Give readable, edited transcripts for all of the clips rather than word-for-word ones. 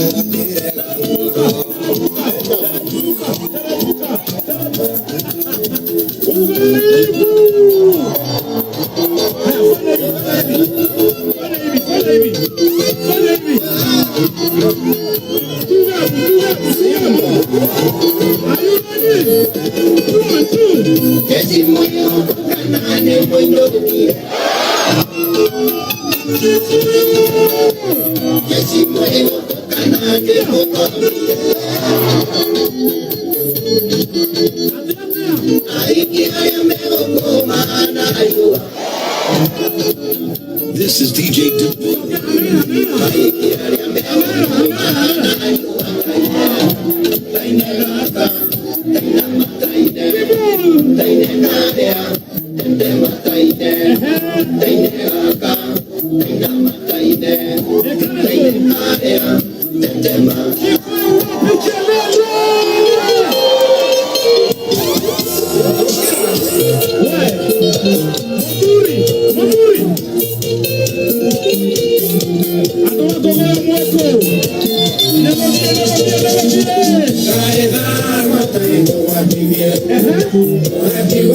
Ugaribu. Haya, fanya hivi, fanya hivi, fanya hivi, fanya hivi. Do that, do that, do that. Are you ready? One, two. This is DJ Deboe. Muturi, Muturi. Atoa mweko. Nemokie, nemokie, nemokie. You are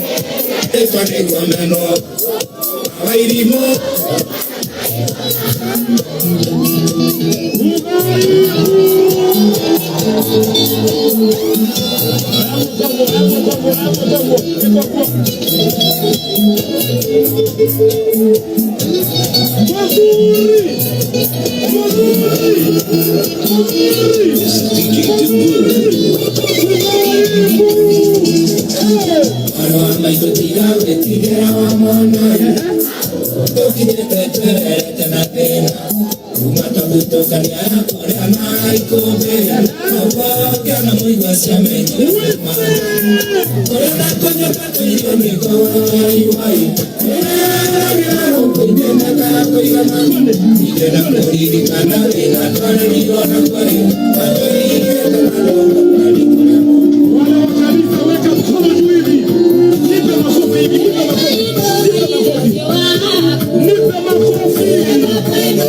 now live with DJ Deboe. Muzuri. This is DJ Deboe. Wale wa kanisa, weka mkono juu hivi. Nipe makofi hivi, nipe makofi. Nipe makofi. Nipe makofi.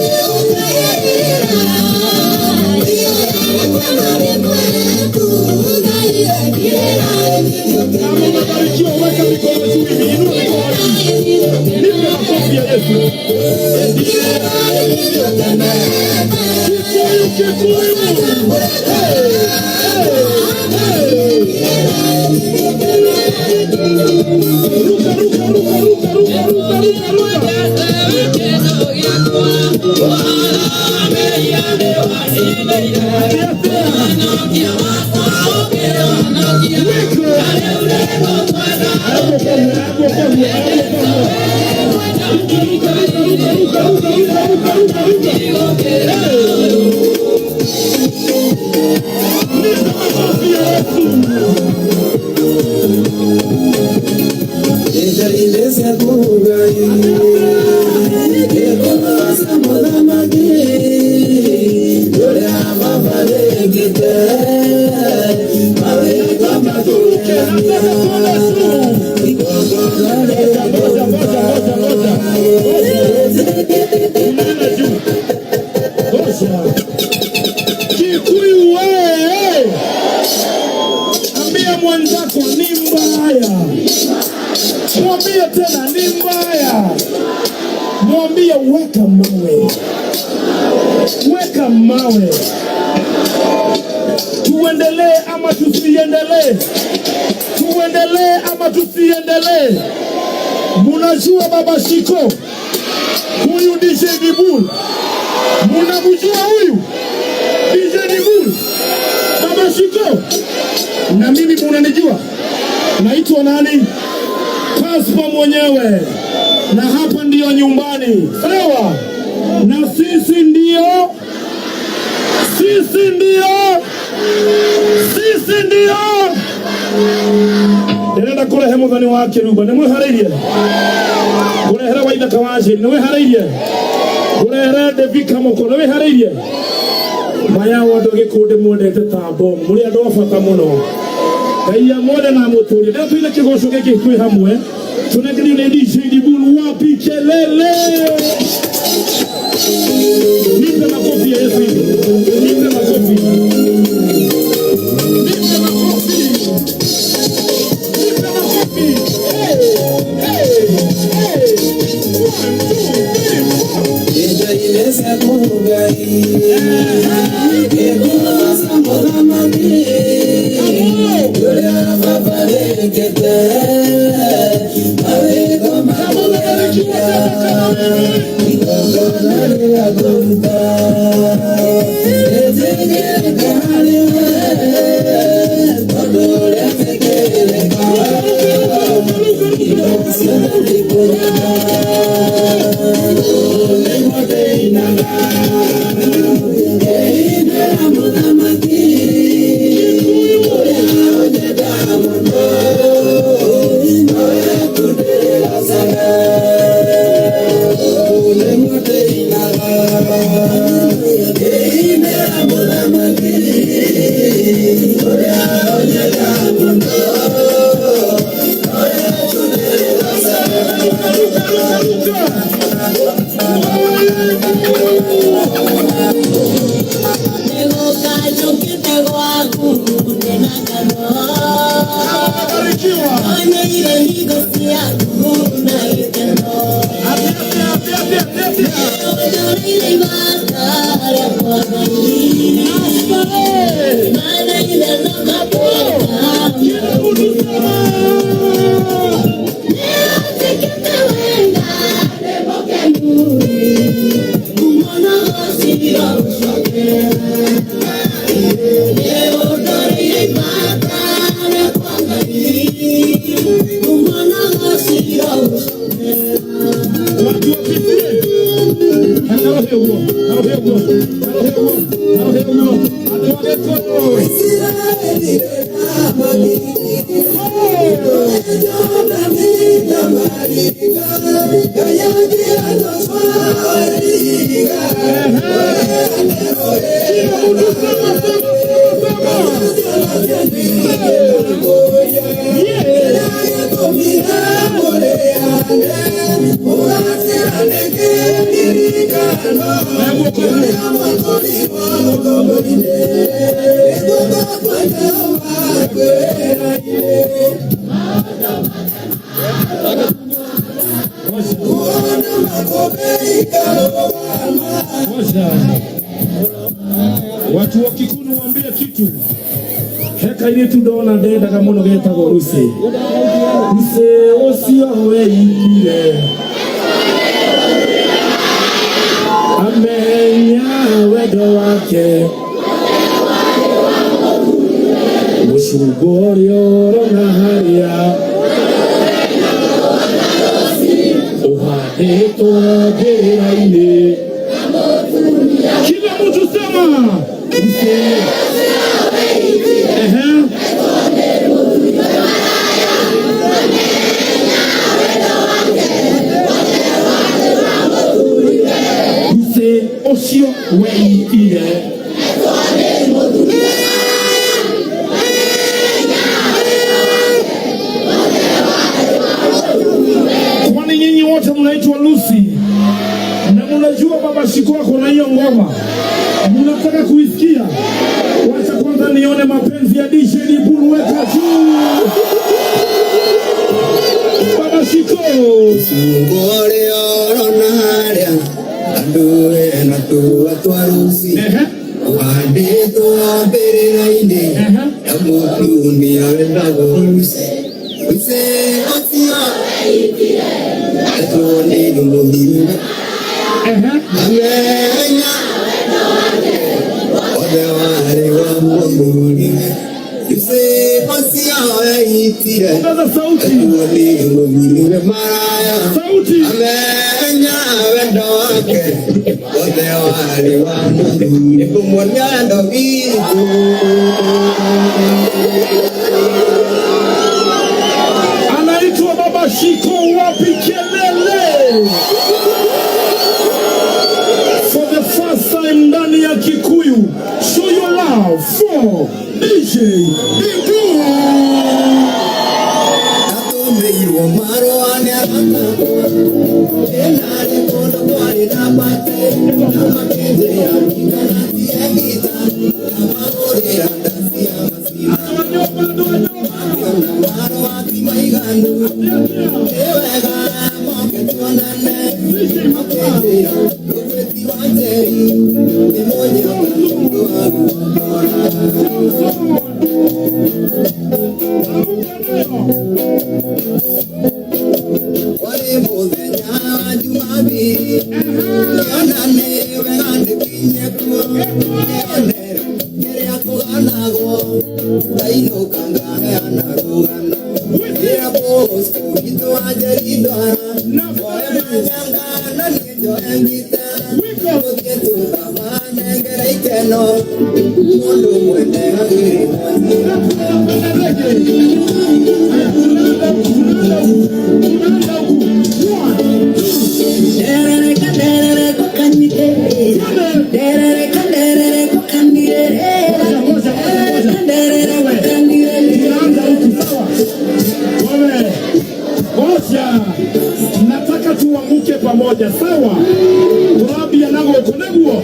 Kama umebarikiwa, weka mikono juu hivi, inua mikono juu. Nipe makofi ya Yesu. Kikuyu, Kikuyu. Hey, hey, hey. Ruka, ruka, ruka, ruka, ruka, ruka, ruka, ruka. Ngoja, ngoja, ngoja, ngoja. Unaenda juu. Ngoja. Kikuyu wewe. Ambia mwenzako ni mbaya. Mwambie tena ni mbaya. Mwambie weka mawe. Weka mawe. Tuendelee ama tusiendelee? Tuendelee ama tusiendelee? Munajua Baba Shiko huyu DJ Dibul, munamjua huyu DJ Dibul, Baba Shiko, na mimi munanijua, naitwa nani? Kaspa mwenyewe, na hapa ndiyo nyumbani, sawa? Na sisi Sisi ndio, sisi ndio. Ndĩrenda kũrehe mũthoni wa kĩrumba, nĩ mwĩharĩirie? Ngũrehere Waithaka wa Njĩri, nĩ wĩharĩirie? Ngũrehere Devika Mũkũ, nĩ wĩharĩirie? Maya andũ gĩkundi mwendete ta bomu, mũrĩ andũ a bata mũno. Ngai amwende na amũtũrie. Rĩrĩa tũine kĩgoco gĩkĩ twĩ hamwe, tũnengerio nĩ DJ Dibulu, wapi kelele? Nipe makofi ya Yesu hivi. Nipe makofi. Nipe makofi. Nipe makofi. Hey, hey, hey. One, two, three, four. Kama umebarikiwa sema kama mimi. Ruka, ruka, ruka, ruka. Ruka, ruka, ruka. Kama umebarikiwa. Ati, ati, ati, ati, ati, ati. Astarehe. Kila mtu sema. Watu wa Kisii. Karohe ũguo, karohe ũguo, karohe ũguo, karohe ũguo. Andũ a Gĩkũyũ. Kila mtu sema, sema, sema, sema. Yeah. Haya, guoko. Ngoja. Ngoja. Watu wa Kikuyu waambie kitu. He kairitu ndona ndendaga muno getagwo Lucy. Lucy ũcio weikire amenya wendo wake mũcungo ũrĩa ũrona harĩa ũhandĩtwo mbĩrĩra-inĩ. Kila mtu sema Lucy. Ehe. Lucy ũcio weitire. Kwani nyinyi wote mnaitwa Lucy na mnajua baba Shiko ako na hiyo ngoma, mnataka kuisikia? Wacha kwanza nione mapenzi ya DJ Dibulu, weka juu baba Shiko. Ngore orona haria andũ ena tua twa Lucy Ehe, ũhandĩtwo mbĩrĩra-inĩ ehe. Na mũtumia wendagwo Lucy. Lucy ũcio etwo nĩ mũthuri Ehe. Amenya othe warĩ wa mũthuri. Ongeza sauti. Sauti. Amenya wendo wake wothe warĩ wa mũthuri kũmuonia wendo witũ. Anaitwa Baba Shiko, wapi kelele? For the first time ndani ya Kikuyu, show your love for DJ Dibu. Natũmĩirwo marũa nĩ arata ĩnarĩ kũndũ kwarĩ na party na makĩnjĩra ndikanatige ngita ndamahũrĩra ndacia macina Makiona marũa ti maiganu nĩ wega moke tuonane makĩnjĩra rũgwĩti wa njeri nĩ mũnyaka mũndũ wa guokora. Kwarĩ mũthenya wa Jumapili ngĩona nĩ wega ndĩkinye kuo ndĩonere kĩrĩa kũganagwo ndainũka ngaheana rũgano rĩrĩa Bosco witũ wa Njeri ndwara oe manyanga na niĩ njoe ngita tũthiĩ tũkamanengera ikeno mũndũ mwene agĩrĩtwo njĩra. Derere kanderere kokanyite. Derere kanderere kokandirere. Derere kanderere kokandirere. Tunaanza huku, sawa? Wewe, ngoja. Nataka tuanguke pamoja, sawa? Turambia na gũkũ nĩguo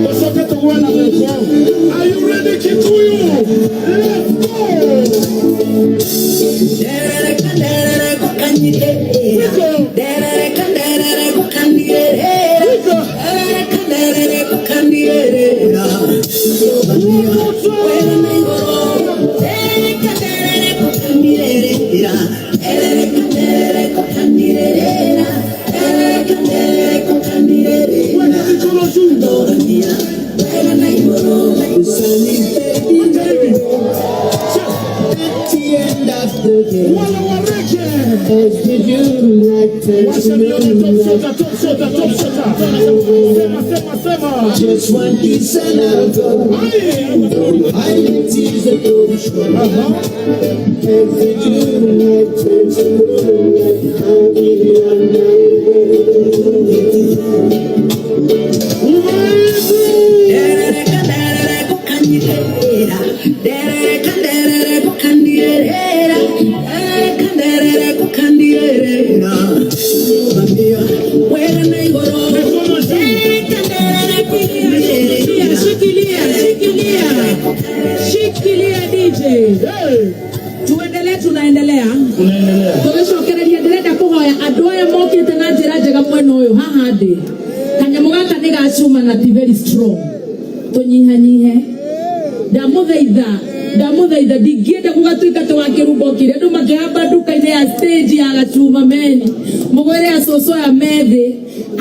tũcoke tũgwe na gũkũ. Are you ready, Kikuyu? Let's go! Derere kanderere kokanyite. Derere kanderere kokandirere. Derere kanderere kokandirere. Wena na igoro. Derere kanderere kokandirere. Derere kanderere kokandirere. Derere kanderere kokandirere. Weka mikono juu. Ndorania. Wena na igoro. Weka hivi. Wala wa reggae. Washa nione top shota, top shota, top shota. Sema, sema, sema. Just one kiss and I'll go. Ai. I tease the ocean. Every June night turns to moonlight. I'll be on my way. Umeibu. Derere kanderere kokandirera. Derere kanderere kokandirera. Derere kanderere kokandirera. Wena na igoro. Mikono juu. Derere kanderere kokandirera. Shikilia, shikilia, shikilia DJ. Hey. Tuendelee, tunaendelea. Tunaendelea. Tũgĩcokereria ndĩrenda kũhoya andũ aya mokĩte na njĩra njega mwena ũyũ haha ndĩ kanyamũ gaka nĩ ga cuma na ti very strong tũnyihanyihe ndamũthaitha ndamũthaitha ndingĩenda gũgatuĩka atĩ wakĩrumba ũkĩrĩ andũ makĩhamba nduka-inĩ ya stage ya gacuma meni mũgwĩre acũcũ aya methĩ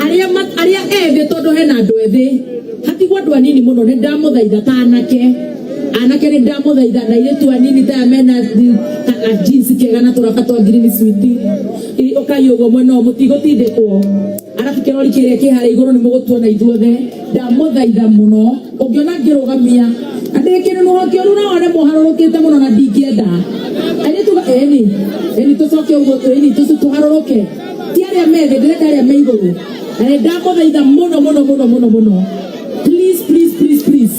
arĩa arĩa ethĩ tondũ hena andũ ethĩ hatigwo andũ anini mũno nĩ ndamũthaitha ta anake anake nĩ ndamũthaitha na airĩtu anini ta aya mena ka jeans kega na tũraba twa green sweet ũkai ũguo mwena ũyũ mũtigũtindĩkwo arabu kĩrori kĩrĩa kĩ harĩa igũrũ nĩ mũgũtuona ithuothe ndamũthaitha mũno ũngĩona ngĩrũgamia na ndĩ kĩnũnũho kĩũru no wone mũharũrũkĩte mũno na ndingĩenda airĩtu ĩni ĩni tũcoke ũguo ĩni tũharũrũke ti arĩa methĩ ndĩrenda arĩa me igũrũ na nĩ ndamũthaitha mũno mũno mũno mũno mũno please, please, please, please.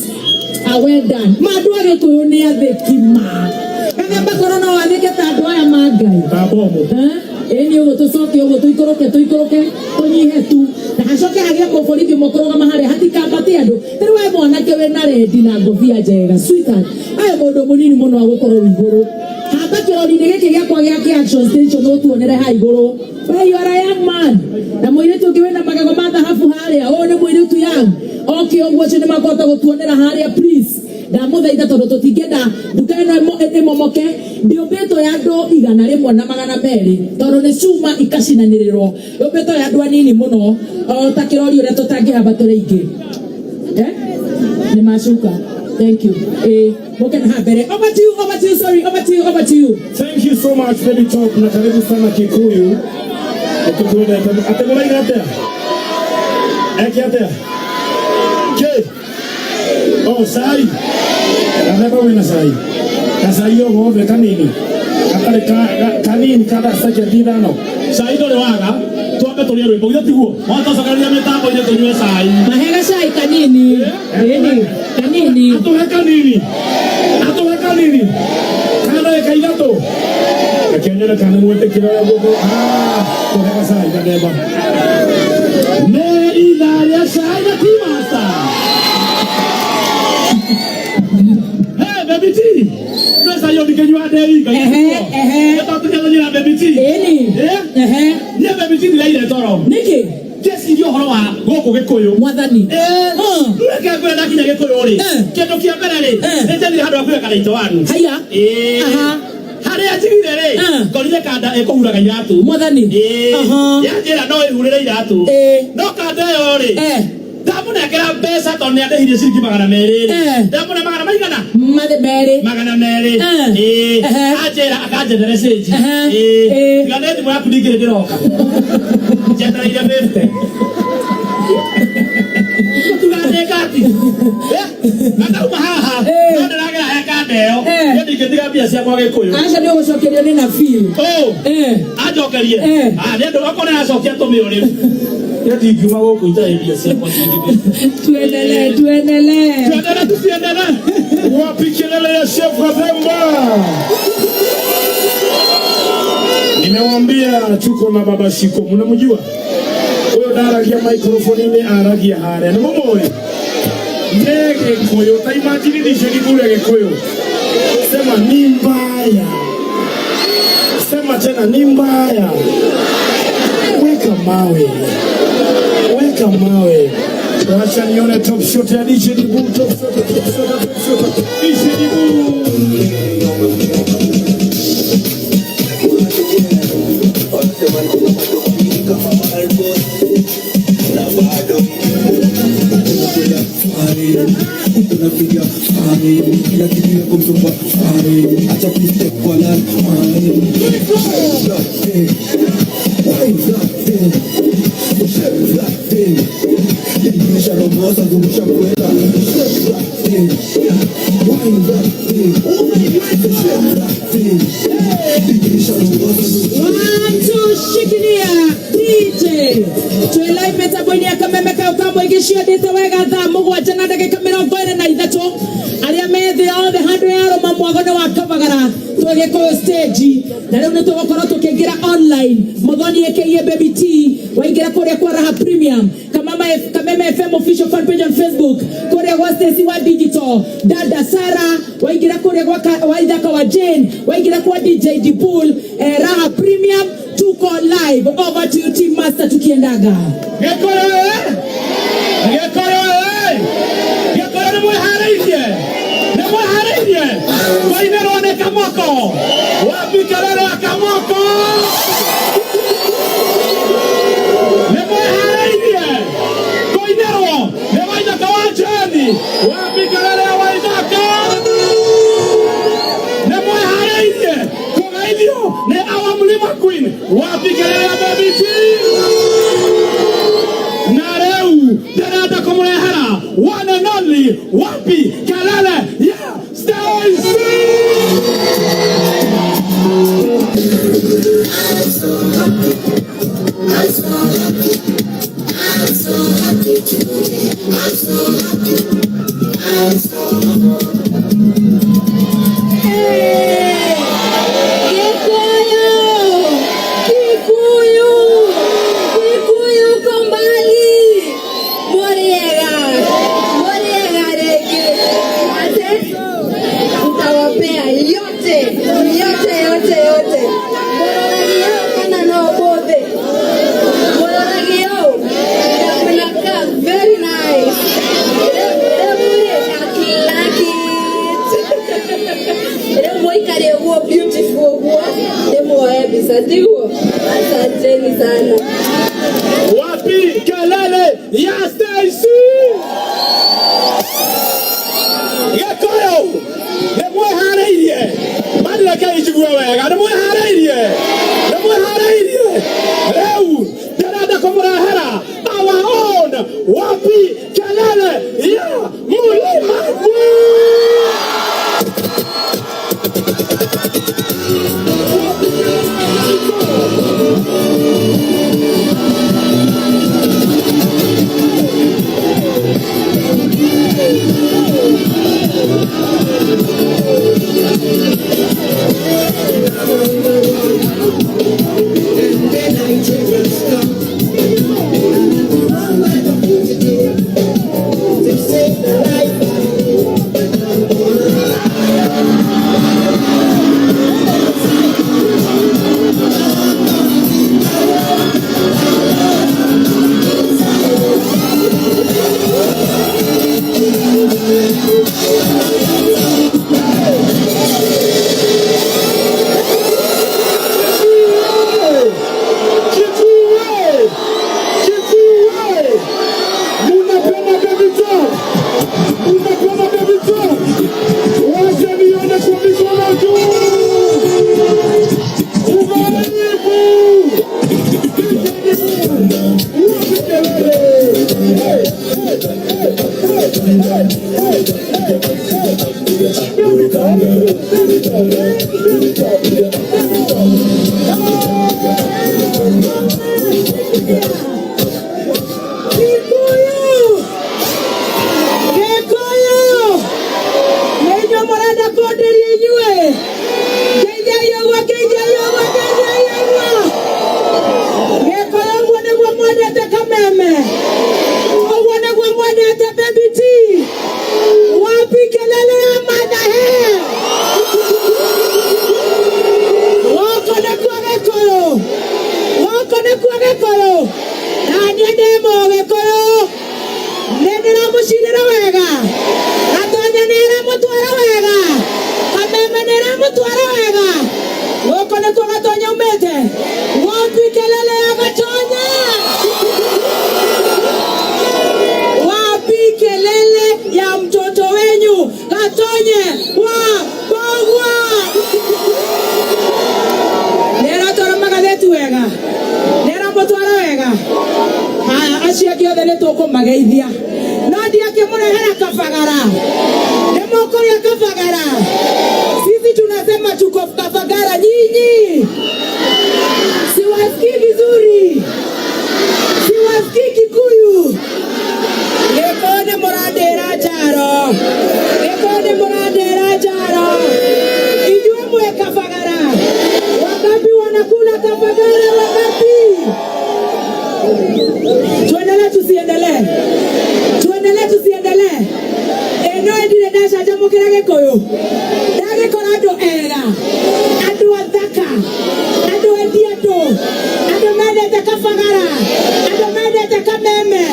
Ah, well done ma andũ a gĩkũyũ nĩ athĩki ma gathemba korwo no wathĩke ta andũ aya ma Ngai. Kabomo. Ĩni ũguo tũcoke ũguo tũikũrũke tũikũrũke tũnyihe tu na hacoke hagĩe mũborithi ũmwe kũrũgama harĩa hatikambate andũ rĩu we mwanake wĩna rendi na ngobia njega sweetheart aya mũndũ mũnini mũno agũkorwo igũrũ hamba kĩrori-inĩ gĩkĩ gĩakwa gĩa kĩ action station ũtuonere ha igũrũ. We, you are a young man na mũirĩtu ũngĩ wĩna magego ma thahabu harĩa ũyũ nĩ mũirĩtu young oke ũguo ũcio nĩ makũhota gũtuonera harĩa. Please, ndamũthaitha tondũ tũtingĩenda nduka ĩno ĩmomoke ndĩũmbĩtwo ya andũ 102 tondũ nĩ cuma ikacinanĩrĩrwo yũmbĩtwo ya andũ anini mũno o ta kĩrori ũrĩa tũtangĩhamba tũrĩ aingĩ. Eh? Nĩ macuka. Thank you. Eh, moke na haha mbere. Over to you, over to you, sorry, over to you, over to you. Thank you so much Baby Top na karibu sana Kikuyu. Nĩtũkwendete. Atĩ mũraiga atĩa? Eke atĩa? Kĩ? Oh, cai. Gathemba wĩna cai. Gacai o gothe kanini. Gatarĩ kanini ka sekendi ithano. Cai ndũrĩ waga, twambe tũrĩe rwĩmbo githĩ tiguo? Watũcokereria mĩtambo-inĩ tũnyue cai. Mahe gacai kanini. Ĩni, kanini. Atũhe kanini. Atũhe kanini. Ka ndagĩka ithatũ. Reke nyone kana nĩ mwetĩkĩra ũrĩa ngũkũ. Ah, tũhe gacai gathemba. Nĩ ithaa rĩa cai na tea master. Hey, baby T. No cai ũyũ ndingĩnyua ndĩ wika. Ehe, ehe. Nĩ tondũ tũnyua baby T. Ĩni. Eh? Ehe. Niĩ baby T ndiraire toro. Nĩkĩ? Ngĩciria ũhoro wa gũkũ Gĩkũyũ. Mwathani. Reke ngwĩre ndakinya Gĩkũyũ rĩ, kĩndũ kĩa mbere rĩ, nĩ njethire handũ hakuhĩ kanaitũ wanu. Haya. Aha. Harĩa njigire rĩ, ngorire kanda ĩkũhuraga iratũ. Mwathani. Yanjĩra no ĩhurĩre iratũ. No kanda ĩyo rĩ, ndamũnengera mbeca tondũ nĩ andĩhirie ciringi 200 rĩ, ndamũne magana maigana? Merĩ. 200. Anjĩra akanjethere cĩnji. Tiga nĩ thimũ yaku ndingĩrĩ ndĩroka. Njetereire 50. Tũgandĩka ati. Na ndauma haha, no ndĩragera he kanda ĩyo. Niĩ ndingĩtiga mbia ciakwa Gĩkũyũ. Aca nĩ ũgũcokerio nĩ nabii. Anjokerie. Ah, nĩ andũ okorwo nĩaracokia tũmĩo rĩu. Niĩ ndingiuma gũkũ itarĩ mbia ciakwa ciingĩ. Tuendelee, tuendelee. Tuendelee, tusiendelee. Wapi kelele ya Chef Gathemba? Nimewambia tuko na Baba Shiko, mnamjua huyo? Ndaragia microphone-inĩ, aragia harĩa, nĩ mũmũĩ? Nĩ Gĩkũyũ, ta imagine ndicio gĩkũyũ Gĩkũyũ. Sema ni mbaya, sema tena ni mbaya. Weka mawe, weka mawe. Wacha nione top shot ya DJ Dibu, top shot, top shot, top shot. DJ Dibu. Tunapiga fine, kila kitu yako msopa fine, acha kustep kwa landmine. That thing, wine that thing, shake that thing. Ingisha robosa, zungusha kwenda. Shake that thing, wine that thing, shake that thing. Ingisha robosa, zungusha. One, two, shikilia DJ twĩ live mĩtambo-inĩ ya kameme kayo ka mũingĩ ciendete wega thaa 7 na ndagĩka 23 arĩa me thĩ othe handũ ya rũma mwago-inĩ wa Kabagara twĩ Gĩkũyũ stage na rĩu nĩ tũgũkorwo tũkĩingĩra online Muthoni aka Baby T waingĩra kũrĩa kwa Raha Premium Kamama F, Kameme FM official fan page on Facebook kũrĩa gwa Stacy wa Digital Dada Sara waingĩra kũrĩa gwa Waithaka wa Jane waingĩra kwa DJ Dipul Raha Premium tuko live. Over to you team master tukiendaga. Gĩkũyũ ĩ! Gĩkũyũ ĩ! Gĩkũyũ nĩ mwĩharĩirie? Nĩ mwĩharĩirie? Twainĩrwo nĩ Kamoko. Wapi kelele ya Kamoko? Nĩ mwĩharĩirie? Kũinĩrwo nĩ Waithaka wa Jane. Wapi kelele ya Waithaka? Nĩ mwĩharĩirie? Kũgeithio nĩ our Mlima Queen. Wapi kelele ya Baby T? Na rĩu ndĩrenda kũmũrehera one and only wapi kelele ya Stacy. Kikuyu! Kikuyu! Kikuyu uko mbali! Muriega! Muriega rĩngĩ! Ate? Nitawapea yote! Yote, yote, yote! Mũroragio kana no ũmũthĩ? Mũroragio? Mnakaa very nice. Rĩu rĩ, I like it. Rĩu mũikare ũguo beautiful ũguo ndĩmuoe mbica tiguo? Asanteni sana. Wapi kelele ya Stacy? Wega nĩ mwĩharĩirie, nĩ mwĩharĩirie. Rĩu ndĩrenda kũmũrehera our own Wapi Kelele ya Mlimani. Kikuwe! Kikuwe! Munapenda Baby Top! Munapenda Baby Top! Wacha nione kwa mikono juu! Ugaribu! Wapi kelele? Hey, hey, hey, hey, hey, hey, hey. Baby Top! Baby Top! Baby Top! Baby Top! Kikuyu! Gikuyu! Nĩ inyuĩ mũrenda kũndĩria inyuĩ? Ngeithiai ũguo, ngeithiai ũguo, ngeithiai ũguo. Gĩkũyũ ũguo nĩguo mwendete Kameme, ũguo nĩguo mwendete Baby T. Wapi kelele ya Madahe? Gũkũ nĩkuo Gĩkũyũ, gũkũ nĩkuo Gĩkũyũ. Na niĩ ndĩ Mũgĩkũyũ, nĩ ndĩramũcirĩra wega, Gatonya nĩ ĩramũtwara wega, Kameme nĩ ĩramũtwara wega. Gũkũ nĩkuo Gatonya umĩte. Wapi kelele ya Gatonya? Wapi kelele ya mtoto wenyu Gatonye wa Mbugua? Nĩaratwara magathĩti wega, nĩaramũtwara wega. Haya, acio angĩ othe nĩtũkũmageithia, no ndiakĩmũrehera kabagara. Nĩmũkũrĩa kabagara? Sisi tunasema tuko kabagara, nyinyi siwasikii vizuri, siwasikii Kikuyu. Gĩkũyũ nĩ mũrandĩra njaro, Gĩkũyũ nĩ mũrandĩra njaro. Inyuĩ mwĩ kabagara, wangapi wanakula kabagara? Wangapi? Tuendelee tusiendelee? Tuendelee tusiendelee? Ĩno ndirĩ ndacanjamũkĩra Gĩkũyũ, ndagĩkora andũ ega, andũ athaka, andũ endi andũ, andũ mendete kabagara, andũ mendete Kameme.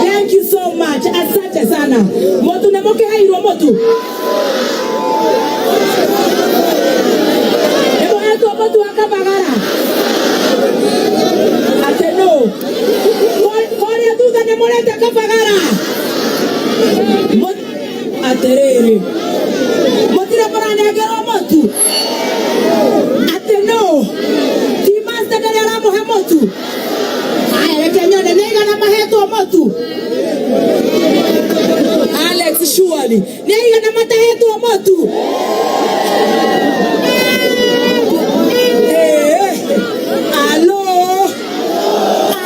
Thank you so much, asante sana. Mũtu nĩ mũkĩheirwo mũtu? Nĩ mũhetwo mũtu wa kabagara? Atĩ nũ? Kũrĩa thutha nĩ mũrete kabagara? Atĩrĩrĩ, mũtirĩ mũranengerwo mũtu? Atĩ nũ? Ti master ndarĩ aramũhe mũtu? Aya, reke nyone nĩ aigana mahetwo mũtu. Alex, surely nĩ aigana matahetwo mũtu? Eh, alo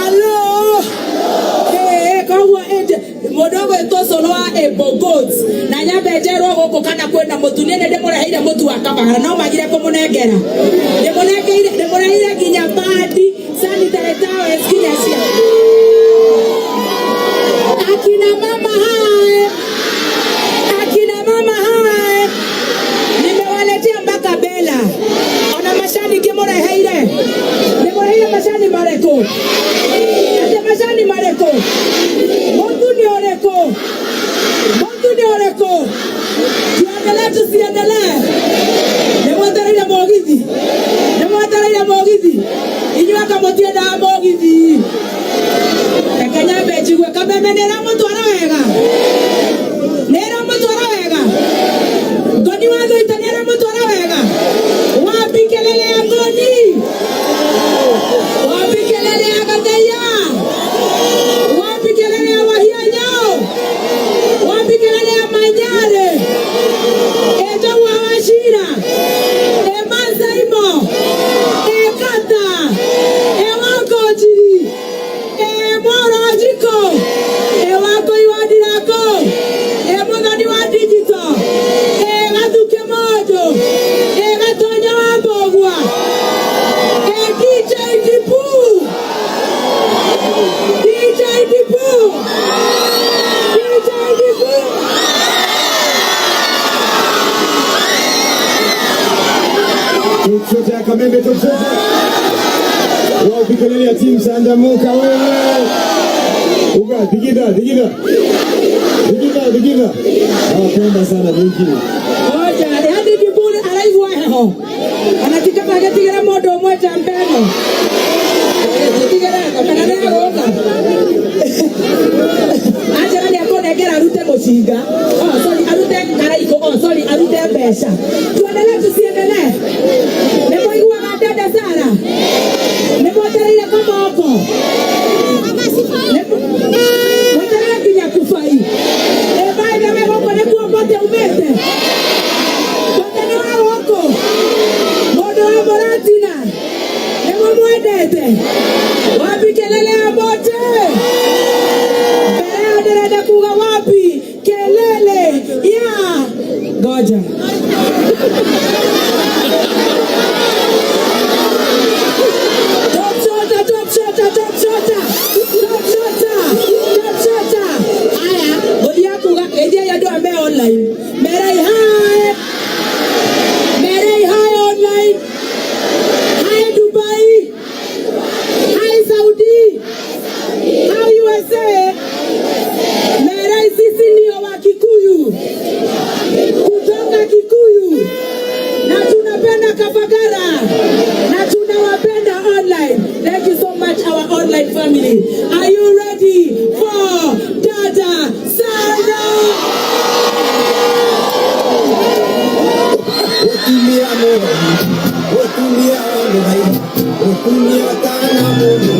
alo, eh, koguo ĩndĩ mũndũ ũgwĩtwo Cũrũ wa Able Goats na nyambe njerwo gũkũ kana kwĩna mũtu. Niĩ nĩ ndĩmũreheire mũtu wa kabagara, no magire kũmũnengera. Ndĩmũnengeire, ndĩmũreheire nginya padi, sanitary towels, nginya cia akina mama. Hai, akina mama, hai, nimewaletea mpaka Bella ona macani ngĩmũreheire. Ndĩmũreheire macani marĩkũ? Atĩ macani marĩkũ? Mũtu nĩ ũrĩkũ? Mũtu nĩ ũrĩkũ? Tuendelee tusiendelee? Nĩ mwetereire mũgithi, nĩ mwetereire mũgithi. Inyuĩ anga mũtiendaga mũgithi? Reke nyambe njigue Kameme nĩ ĩramũtwara wega, nĩ ĩramũtwara wega. Ngoni wa Thũita nĩ ĩramũtwara wega. Wapi kelele? Kameme top shot. Wapi kelele ya team Changamuka wewe? Uga digida digida. Digida digida. Nawapenda sana, thank you. Oja, hadi Diburi araigua heho. Anatikaba agĩtigĩra mũndũ ũmwe njamba ĩno. Tigĩra kana nĩ agũka. Anjĩra nĩ akũnengera arute mũcinga. Oh, sorry, arute karaikũ. Oh, sorry, arute mbeca. Tuendelee tusiendelee? Nĩ mũiguaga dada Sara? Nĩ mwetereire kamoko? Mwetereire nginya kubai? Ĩ by the way, gũkũ nĩkuo Mbote umĩte? Mbote nĩ wa gũkũ? Mũndũ wa Mũratina? Nĩ mũmwendete? Wapi kelele ya Mbote? Mbere yao ndĩrenda kuga wapi kelele ya ngoja. Top shota, top shota, top shota. Top shota, top shota. Aya, ngũthiĩ kuga geithiai andũ aya me online. Merei hi. Merei hi online. Hi Dubai. Hi Saudi. Hi USA. Merei sisi ndio wa Kikuyu. Kutoka Kikuyu. Na tunapenda Kabagara. Na tunawapenda online. Thank you so much, our online family. Are you ready for Dada Sarah? Mũtumia mũrogi, mũtumia wa mũthaiga, mũtumia kana mũndũ.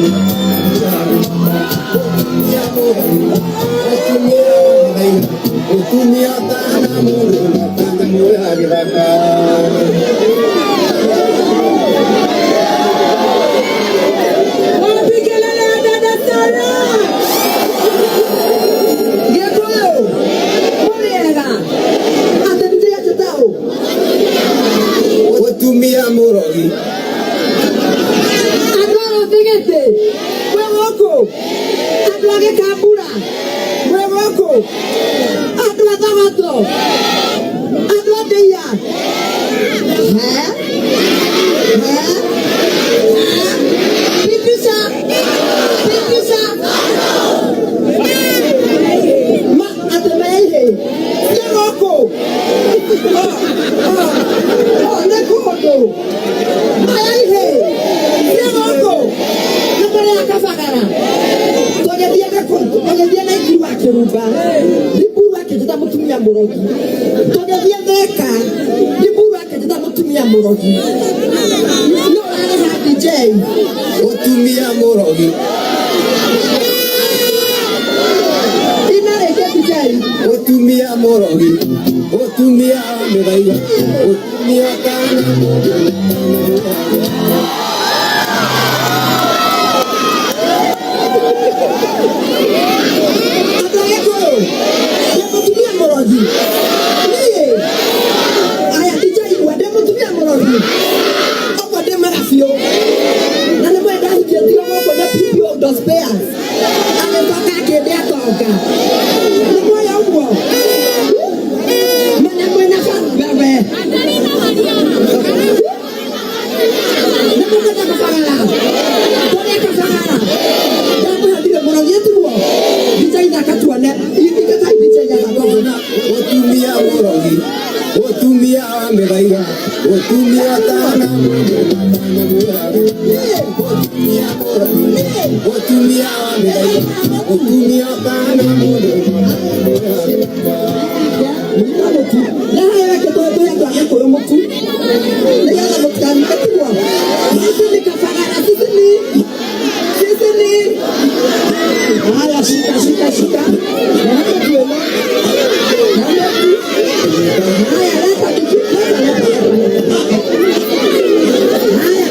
Mũtumia mũrogi, mũtumia wa mũthaiga, mũtumia kana mũndũ, kana muoya gĩthaka. Wapi kelele ya Dada Sarah? Gĩkũyũ mũrĩega atĩ DJ Gĩtaũ. Mũtumia mũrogi, andũ a Rũthigĩtĩ mwĩ gũkũ, andũ a Gĩkambura mwĩ gũkũ, andũ a Thogoto, andũ a Ndĩia. He? He? Pipisha pipisha ma atĩ meihĩ ciĩ gũkũ. Oh, nĩ kũndũ mayaihĩ ciĩ gũkũ nĩ kũrĩa Kabagara tũgĩthiĩ tũgĩthiĩ na Ikuru akĩrumba Ndiburu akĩnjĩta mũtumia mũrogi, tũgĩthiĩ Thika Ndiburu akĩnjĩta mũtumia mũrogi, no ũrarĩha DJ. Mũtumia mũrogi, ina rĩngĩ DJ. Mũtumia mũrogi, mũtumia wa mũthaiga, mũtumia kana mũndũ, kana muoya gĩthaka. Andũ a Gĩkũyũ, ndĩ mũtumia mũrogi niĩ? Aya DJ igua, ndĩ mũtumia mũrogi ũguo ndĩ mara biũ na nĩ mwenda hikĩtio gũkũ na PPO Spares agĩcoka akĩndĩa tonga nĩ mwoya ũguo mena mwena wewe nĩ mũkwenda Kabagara tũrĩa Kabagara ndamũhandire mũrogi tiguo DJ thaka tuone ithikatai DJ thaka. Mũtumia mũrogi, mũtumia wa mĩthaiga, mũtumia kana mũndũ, kana muoya gĩthaka. Mũtumia mũrogi, mũtumia wa mĩthaiga, mũtumia kana mũndũ, kana muoya gĩthaka. Nawe tũhe andũ a Gĩkũyũ mũtu nĩgetha mũtikanike tiguo. Sisi ni Kabagara, sisi ni haya, shika shika shika na mũtu ĩno na mũtu haya, leta kiki, leta leta leta haya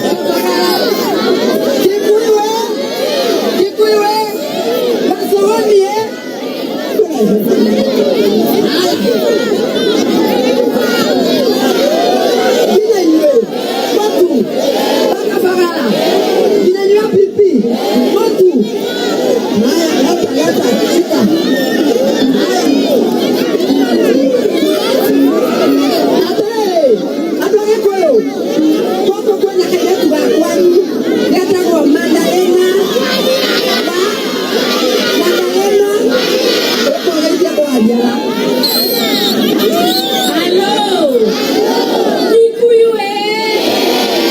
Kabagara. Kikuyu we, Kikuyu we, Masooni eh. Nginya inyuĩ mũtu bakabagara, nginya inyuĩ a PP mũtu haya, leta leta shika haya. Atĩrĩrĩ andũ a Gĩkũyũ. Halo. Kikuyu eh.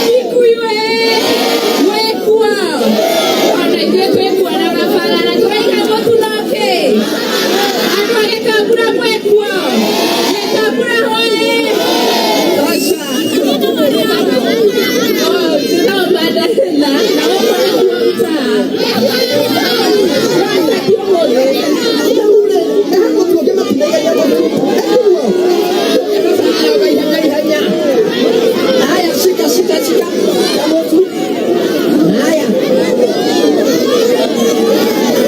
Kikuyu eh. Wekwa. Ona ithuĩ twĩkuo na kabagara tũraiga mũtu na kĩ. Andũ a Gĩkambura mwĩkuo. Gĩkambura hoye. Haya, shika shika shika kamotu. Haya,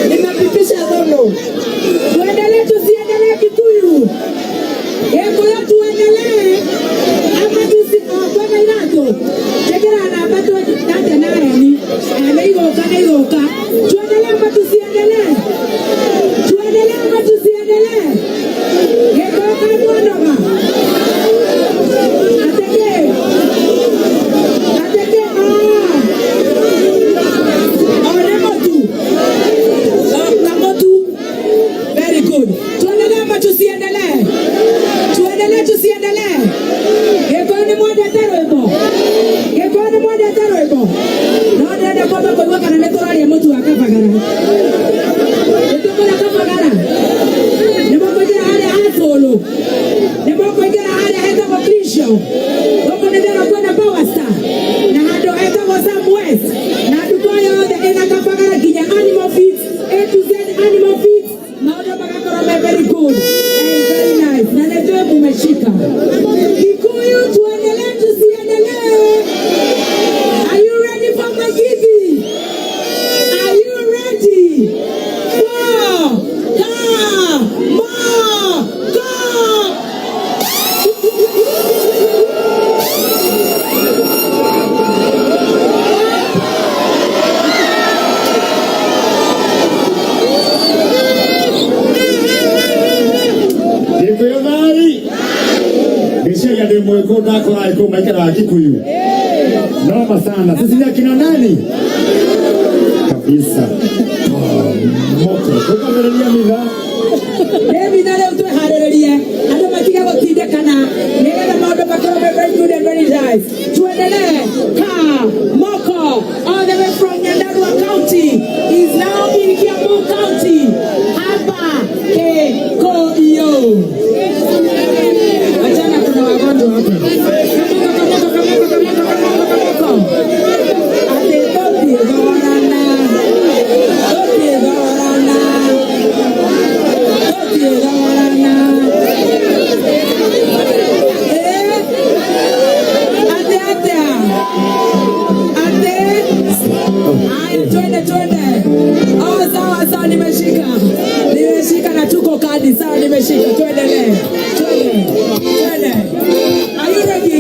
nimepitisha dhono. Tuendelee tusiendelee Kikuyu? Gikuyu tuendelee ama tusi kwena iratu njikira namba twendate na reni nĩ igũka nĩ igũka. Tuendelee ama tusiendelee? Tuendelee ama tusiendelee? Gikuyu ka mwanoga ateke ateke ah one motu kamotu. Very good. Tuendelee ama tusiendelee? Tuendelee tusiendelee? Gĩkũyũ nĩ mwendete rwĩmbo? Gĩkũyũ nĩ mwendete rwĩmbo? No ndĩrenda kwamba kũigua kana nĩ tũraria mũtu wa kabagara. Nĩ tũkũrĩa kabagara? Nĩ mũkũingĩra harĩa Apollo? Nĩ mũkũingĩra harĩa hetagwo Crisho? Gũkũ nĩ ndĩrona kwĩna Power Star na handũ hetagwo Sam West na nduka yothe ĩna kabagara nginya Animal Feeds, A to Z Animal Feeds, maũndũ magakorwo me very good and very nice na nĩ njũĩ mumeshika. Kikuyu tuendelee tusiendelee? Are you ready for Magithi? Are you ready? Four, ka, mo, go! Gĩkũyũ thai ngĩciria ndĩ mwĩkũ ndakora ĩkũ maikaraga Kikuyu noma sana. Sisi ni akina nani kabisa. Oh, moto tũkambĩrĩria mitha. Nĩ mitha rĩu twĩharĩrĩrie andũ matige gũtindĩkana nĩgetha maũndũ makorwo me very good and very nice. Tuendelee. Ka Moko all the way from Nyandarua County is now in Kiambu County hapa Kikuyu. Achana, kuna wagonjwa hapa. Kamoko, kamoko, kamoko, kamoko, kamoko, kamoko. Ati tũthiĩ thogorana. Tũthiĩ thogorana. Tũthiĩ thogorana. Eh? Ate atea. Ate. Haya, twende twende. Oh, sawa sawa, nimeshika. Nimeshika na tuko kadi. Sawa, nimeshika. Tuendelee. Twende. Twende. Are you ready?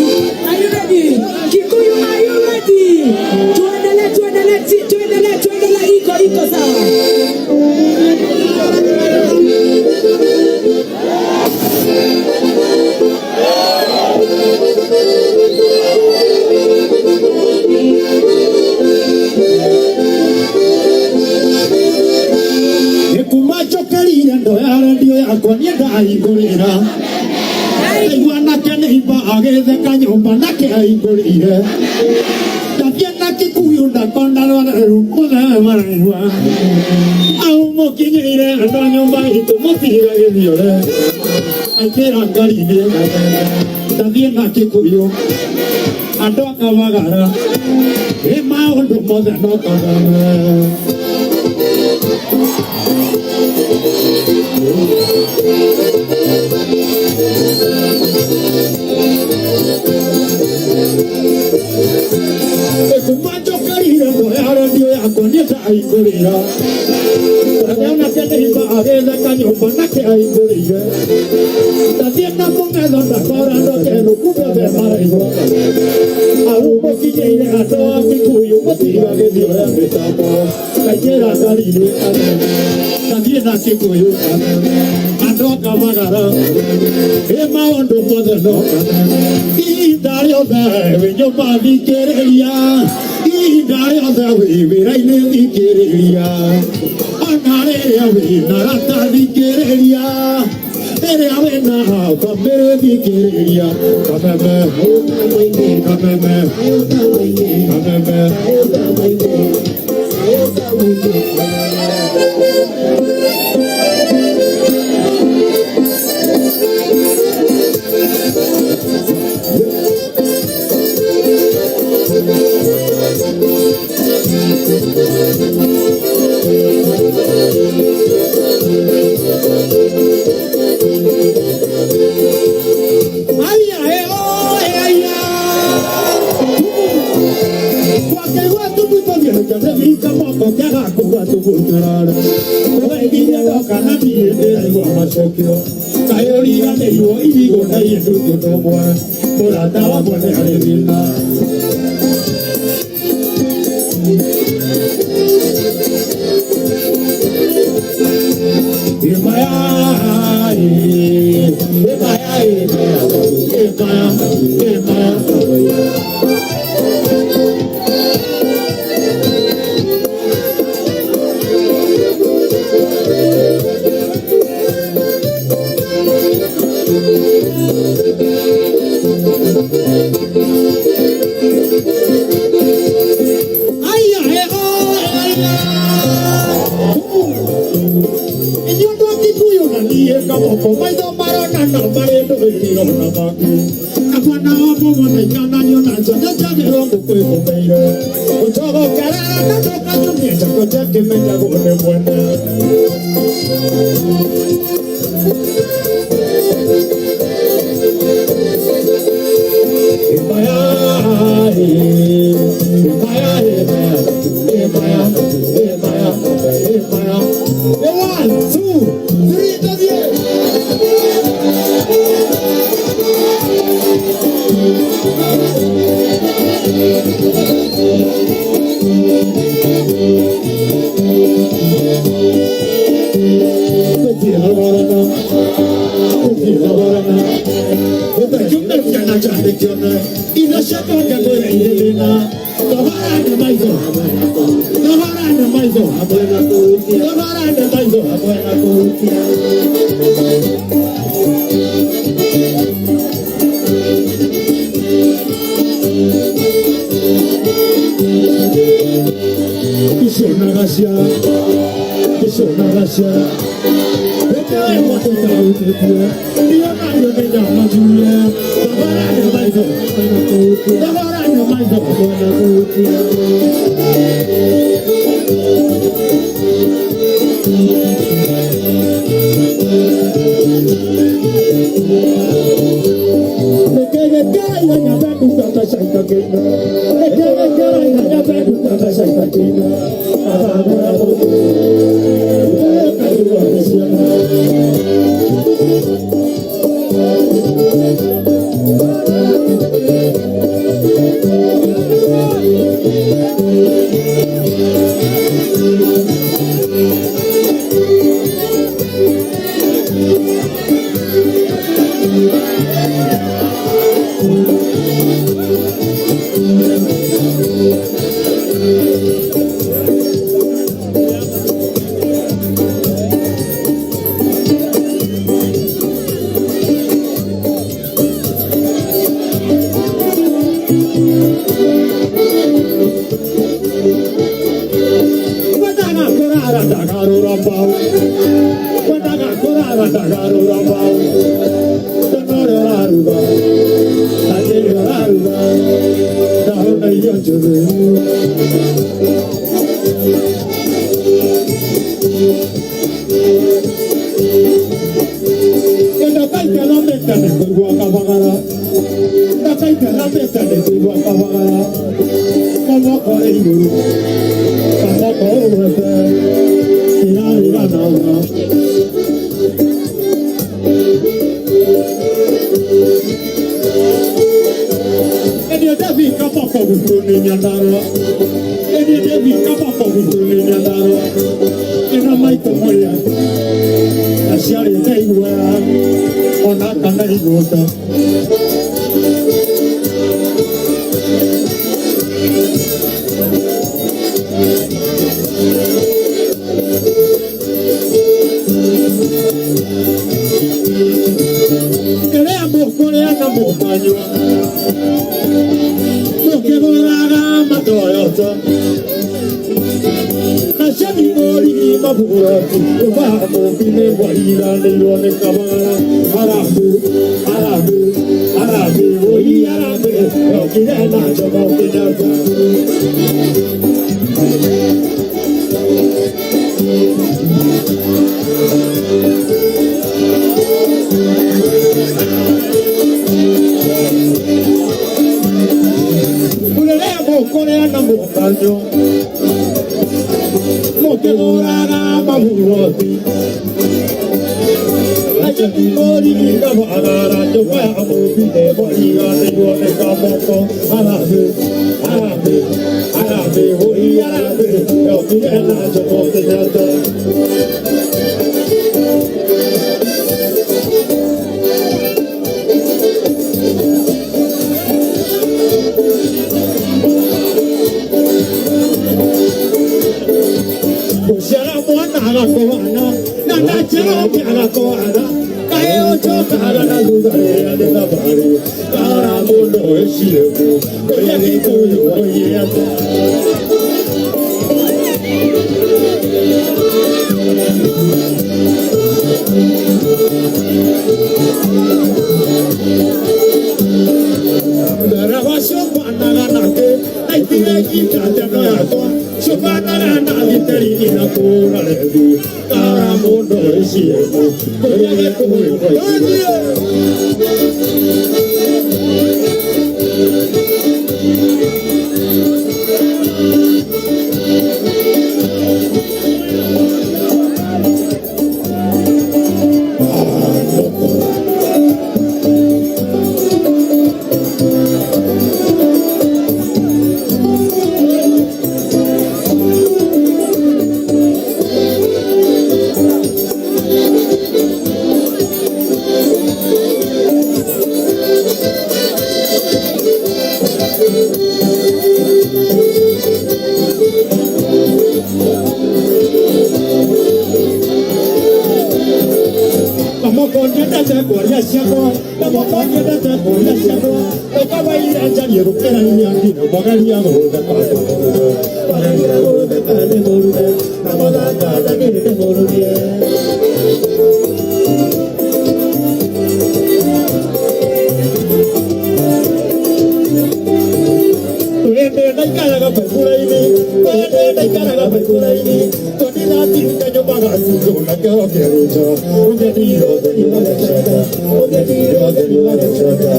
Are you ready? Kikuyu, are you ready? Tuendelee, tuendelee, tuendelee, tuendelee. Iko iko sawa. Nĩ kuma njokerire ndoya rendio yakwa niĩ ndahingũrĩra ndaigua nake nĩimba agĩtheka nyũmba nake ahingũrĩire ndathiĩ na Kikuyu ndakona rwarĩru mũthee maraigua au mũkinyĩire andũ a nyũmba itũ mũtiga gĩthiore aingĩra ngari-inĩ ndathiĩ na Kikuyu andũ a Kabagara ĩ maũndũ mothe no kagame. Kuma njokerire ndoya rendio yakwa niĩ ndahingũrĩra nake nĩimba agĩtheka nyũmba nake ahingũrĩire ndathiĩ na mũng'etho ndakora ndokenu kumbe othe maraigua au mũkinyĩire andũ a Kikuyu mũtiga gĩthiore mĩtambo ngaingĩra ngari-inĩ ndathiĩ na Kikuyu andũ a Kabagara ĩ maũndũ mothe no ihinda rĩothe wĩ nyũmba thikĩrĩria ihinda rĩothe wĩ wĩra-inĩ thikĩrĩria ona rĩrĩa wĩ na rata thikĩrĩria Rĩrĩa wĩna bamĩrĩ thikĩrĩria kameme kameme kameme. Kaĩ ũriganĩirwo irigũ na indutũ ũmwe mũrata wakwa nĩ harĩ thĩna. Imaya, imaya, imaya, imaya. Kamoko maitho marona no marĩ ndũmĩrĩri na mangĩ na mwana wa mũmwe nĩnyananio na nja nĩnjagĩrwo ngũkũ ĩgũmĩire gũcogokerera na ndũkanyumie njakũ njakĩmenyagwo nĩ mwene. Imaya, imaya, imaya, imaya, imaya. 1, 2, 3, tũthiĩ. mũkanyua mũkĩgũraga matoyota na ciathimũrigi maburoti nyũmba ya mũmbi nĩ mwariganĩirwo nĩ kabara harambĩ harambĩ harambĩ wũi harambĩ yokire na Jomo Kenyatta. Mũrĩre mũkũrĩa na mũkanyua mũkĩgũraga maburoti na ciathimũrigi kabagara nyũmba ya mũmbi nĩ mwariganĩirwo nĩ kamoko harambĩ harambĩ harambĩ wũi harambĩ yokire na Jomo Kenyatta. Gũciara mwana agakũhana na ndachĩra ũngĩ agakũhana kaĩ ũcokaga na thutha rĩrĩa nĩ thabarĩ kahora mũno ĩciĩmu kũrĩa Gĩkũyũ oigire atĩa. Ndereba ciũmbanaga nake na itirengita teno yakwa ciũmbanaga na giteri inakũra rethi kahora mũno ĩciĩmu kũrĩa Gĩkũyũ oigire atĩa. Kamoko nyendete kwaria ciakwa kamoko nyendete kwaria ciakwa ũkawaira njarie gũkĩra iria nginya mwageria gũtheka mwageria gũtheka nĩmũruge na mũthaka ndagĩrĩ nĩmũrugie. Twende ndaikaraga baibura-inĩ twende ndaikaraga baibura-inĩ tondiratirute nyũmba gacungo na kĩoro kĩrĩnjo ũgethire ũtheri ũgagĩcoka ũgethire ũtheri ũgagĩcoka.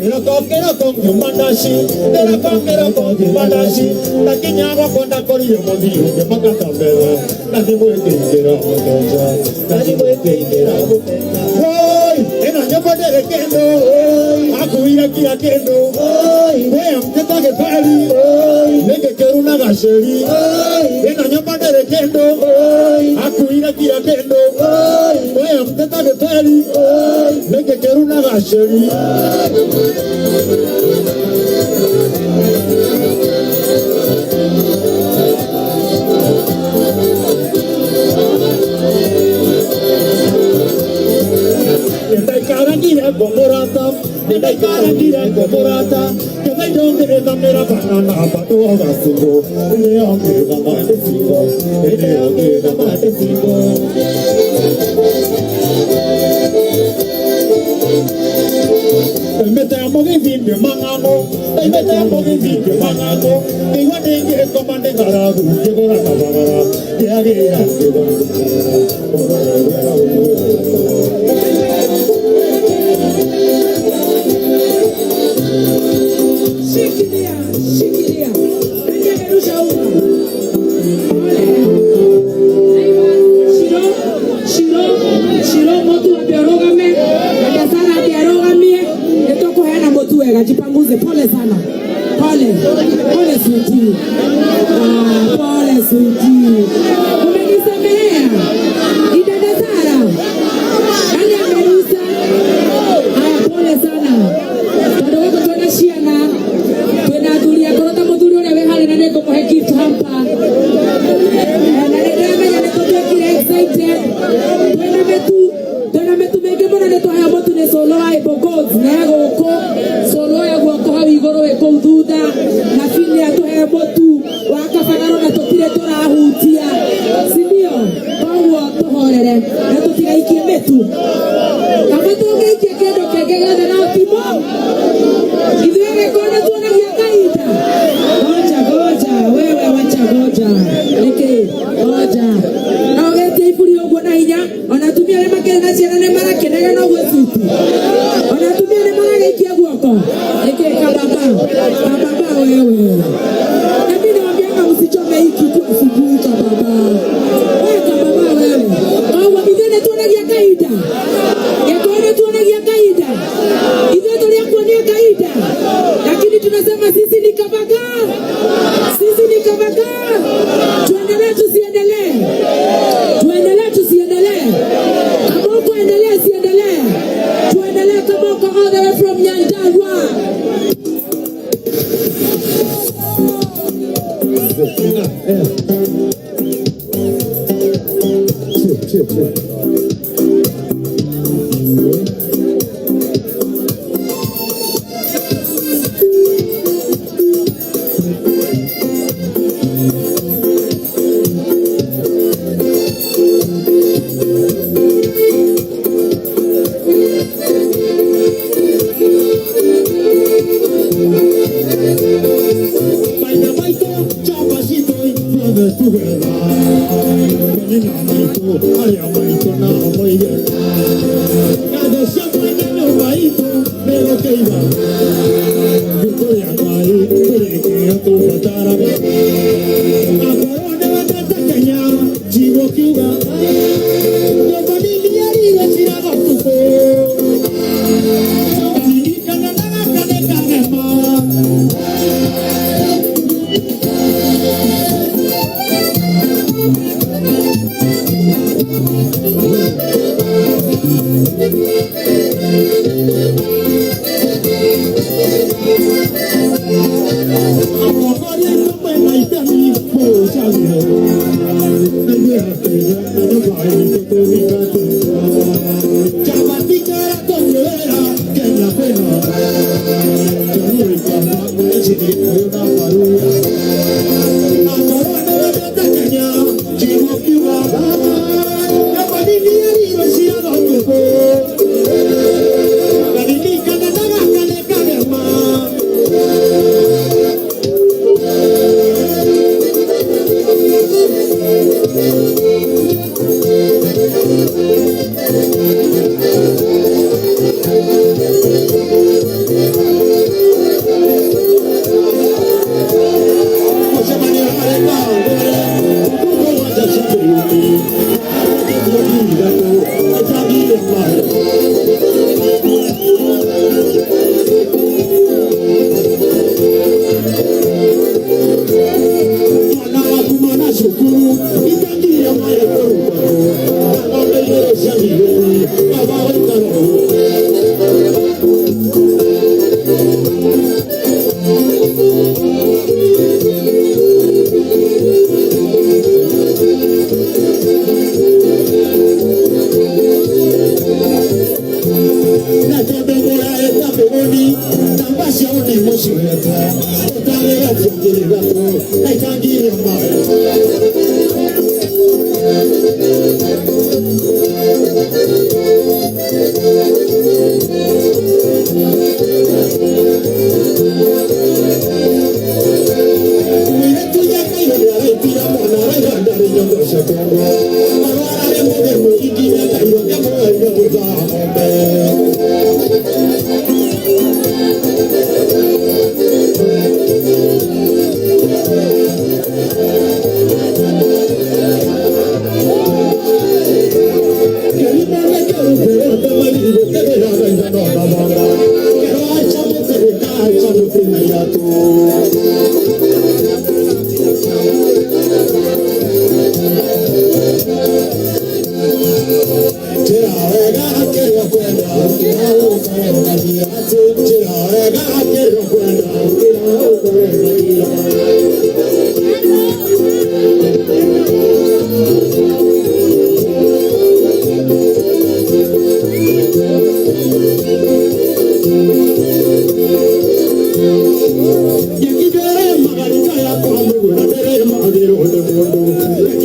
Kĩroko kĩroko ngiuma ndaci kĩroko kĩroko ngiuma ndaci ndakinya gwakwa ndakorire mũthii ũngĩ makata mbere na thimũ ĩkĩingĩra mũkenja na thimũ ĩkĩingĩra mũkenja. Woi ĩno nyũmba ndĩrĩ kĩndũ akuire kira kĩndũ wĩ mteta gĩberi nĩngĩkĩru na gacĩri ĩno nyũmba ndĩrĩ kĩndũ akuire kira kĩndũ wĩ mteta gĩberi nĩngĩkĩru na gacĩri. Nĩndaikarangire ngũmũrata nĩndaikarangire ngũmũrata ketha indo ngĩthamĩra banana bado gacungo ĩrĩa ngĩthama ndĩcingo ĩrĩa ngĩthama ndĩcingo. Ndaimĩte mũgithi ngĩmang'ang'o ndaimĩte mũgithi ngĩmang'ang'o ngĩigua nĩngĩkoma nĩ ng'aragu ngĩgũra kabagara ngĩagĩra ngĩgũra. Shikilia, shikilia. Nani amerusha unga? Pole. Aiwa, Shiro, Shiro, Shiro mutu ambe arugame. Dada Sara ambe arugamie. Nĩtũkũheana mũtu wega, jipanguze. Pole sana. Pole. Pole sweetie. Ah, pole sweetie. Umenisamehea. Ni dada Sara. Nani amerusa? Haya, pole sana. Tondũ gũkũ twĩna ciana, twĩna athuri akũrũ ta mũthuri ũrĩa wĩ harĩa na nĩngũmũhe gift hamper. Cũrũ wa Apple Codes ne gũkũ. Cũrũ oya guoko hau igũrũ wĩ kũu thutha. Na Bini atũhe mũtu wa kabagaro na tũtirĩ tũrahutia. Si ndio? Koguo tũhorere na tũtigaikie mĩtu. Kaba tũngĩikia kĩndũ kĩngĩ gĩothe no timo. Ithuĩ gĩkũyũ nĩ tuonagia kahinda. Ngoja ngoja, wewe wacha ngoja. Nĩkĩ? Ngoja. No ũgĩtie iburi ũguo na hinya, ona atumia arĩa makĩrĩ na ciana nĩ marakĩnegena ũguo cuti. Ona atumia nĩ maragĩikia guoko. Nĩkĩ kababa? Kababa wewe. Na mimi nawaambianga msichome hii kitu asubuhi kababa. Wewe kababa wewe. Koguo ithuĩ nĩ tuonagia kahinda. Gĩkũyũ nĩ tuonagia kahinda. Ithuĩ tũrĩ a kuonia kahinda. Lakini tunasema sisi ni kabaga. Sisi ni kabaga. Tuendelee tusiendelee? Tuendelee tusiendelee? Kamoko endelee siendelee? Tuendelee Kamoko all the way from Nyandarua. Thank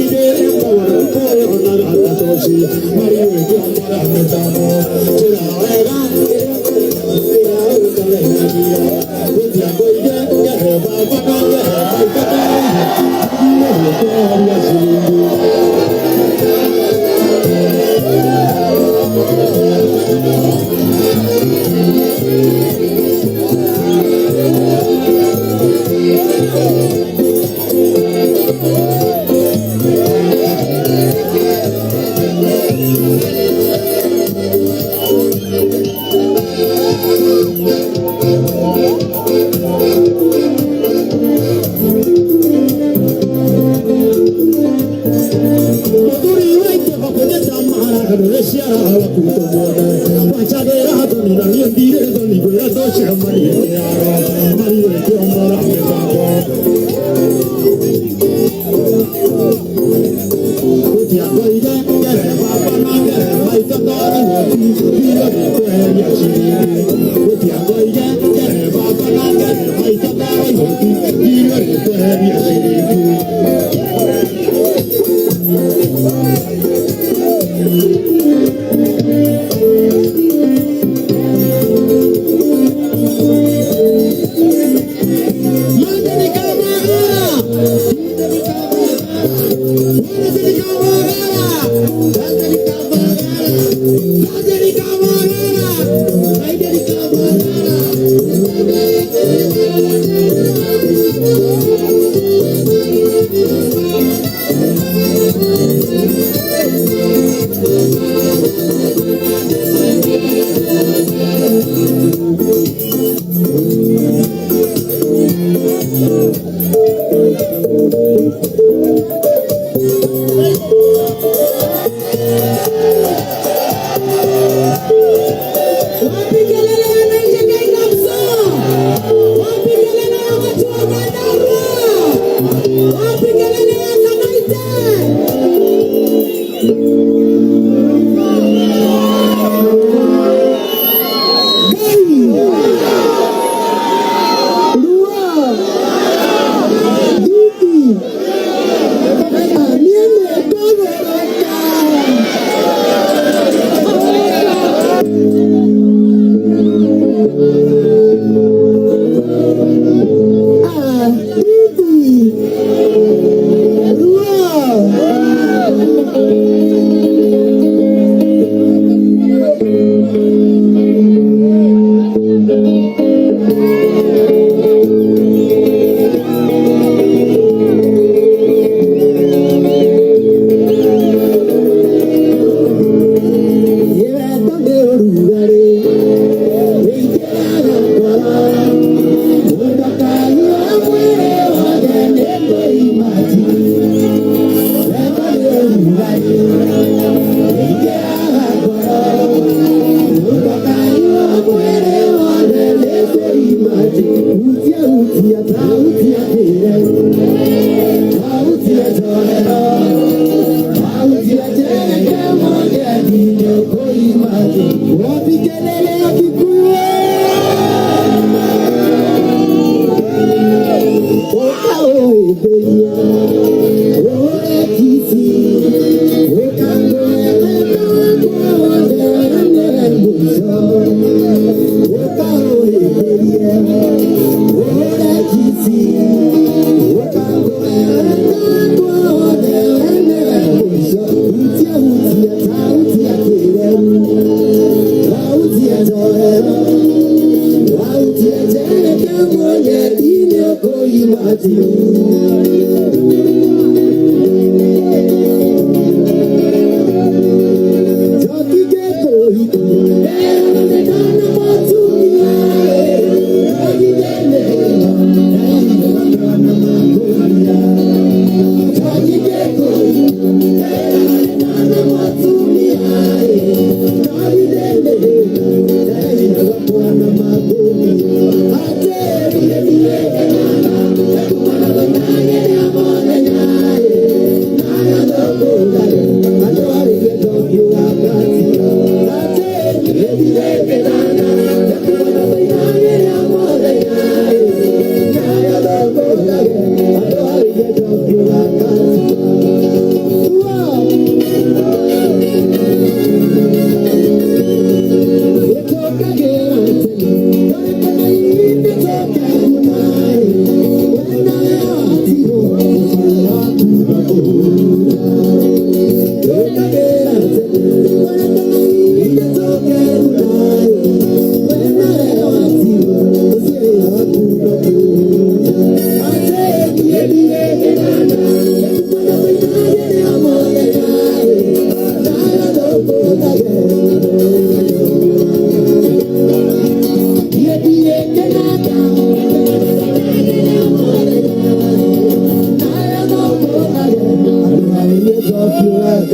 you.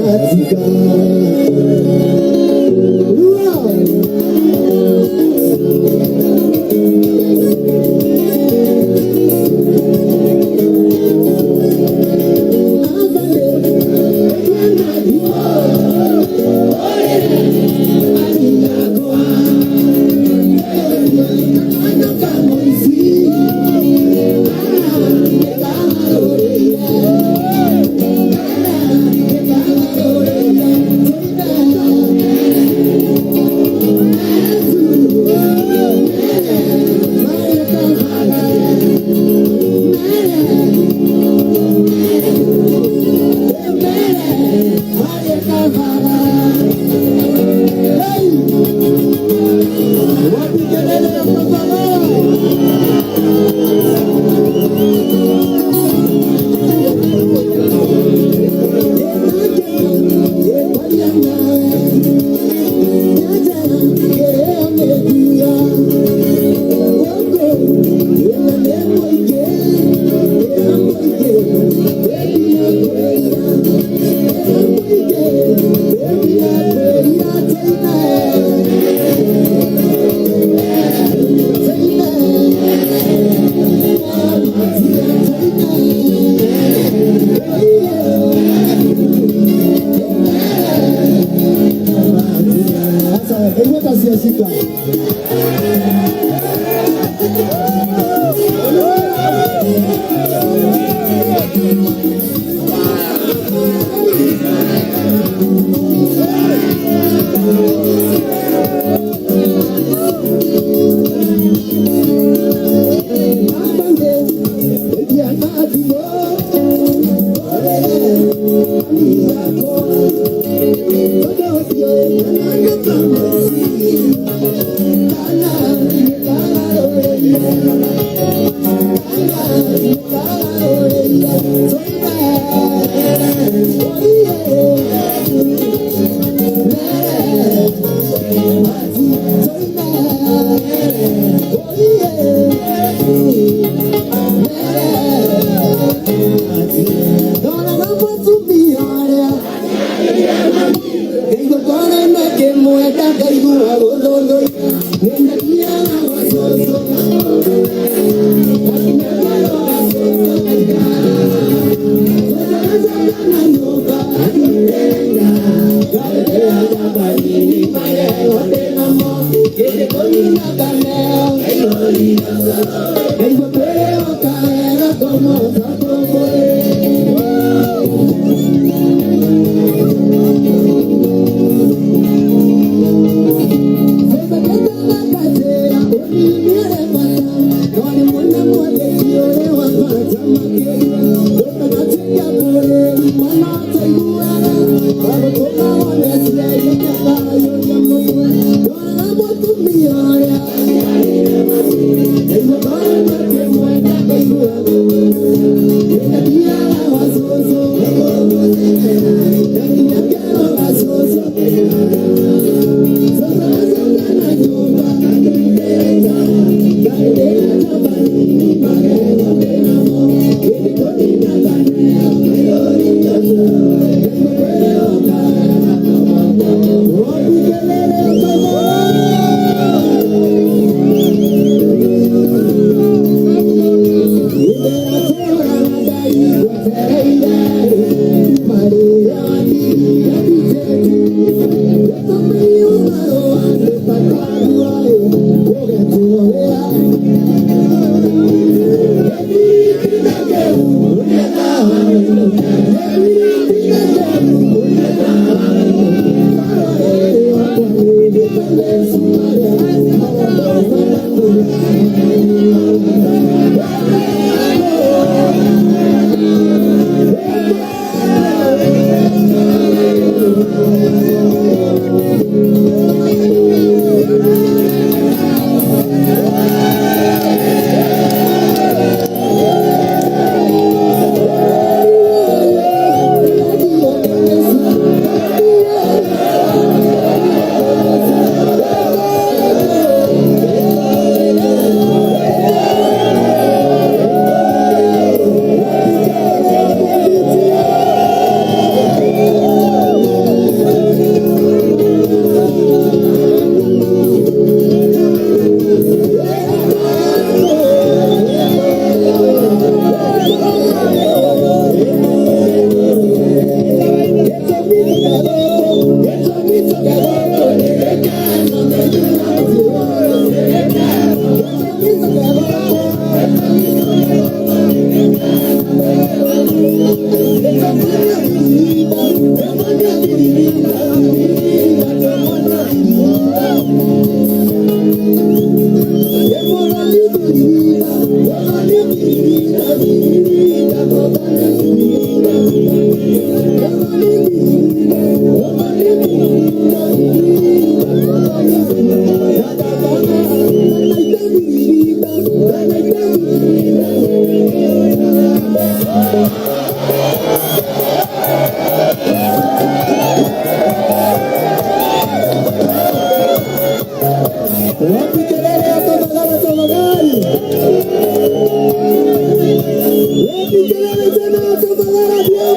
Thank you. Wapi kelele ya Tafadhali tafadhali? Wapi kelele tena ya Tafadhali ya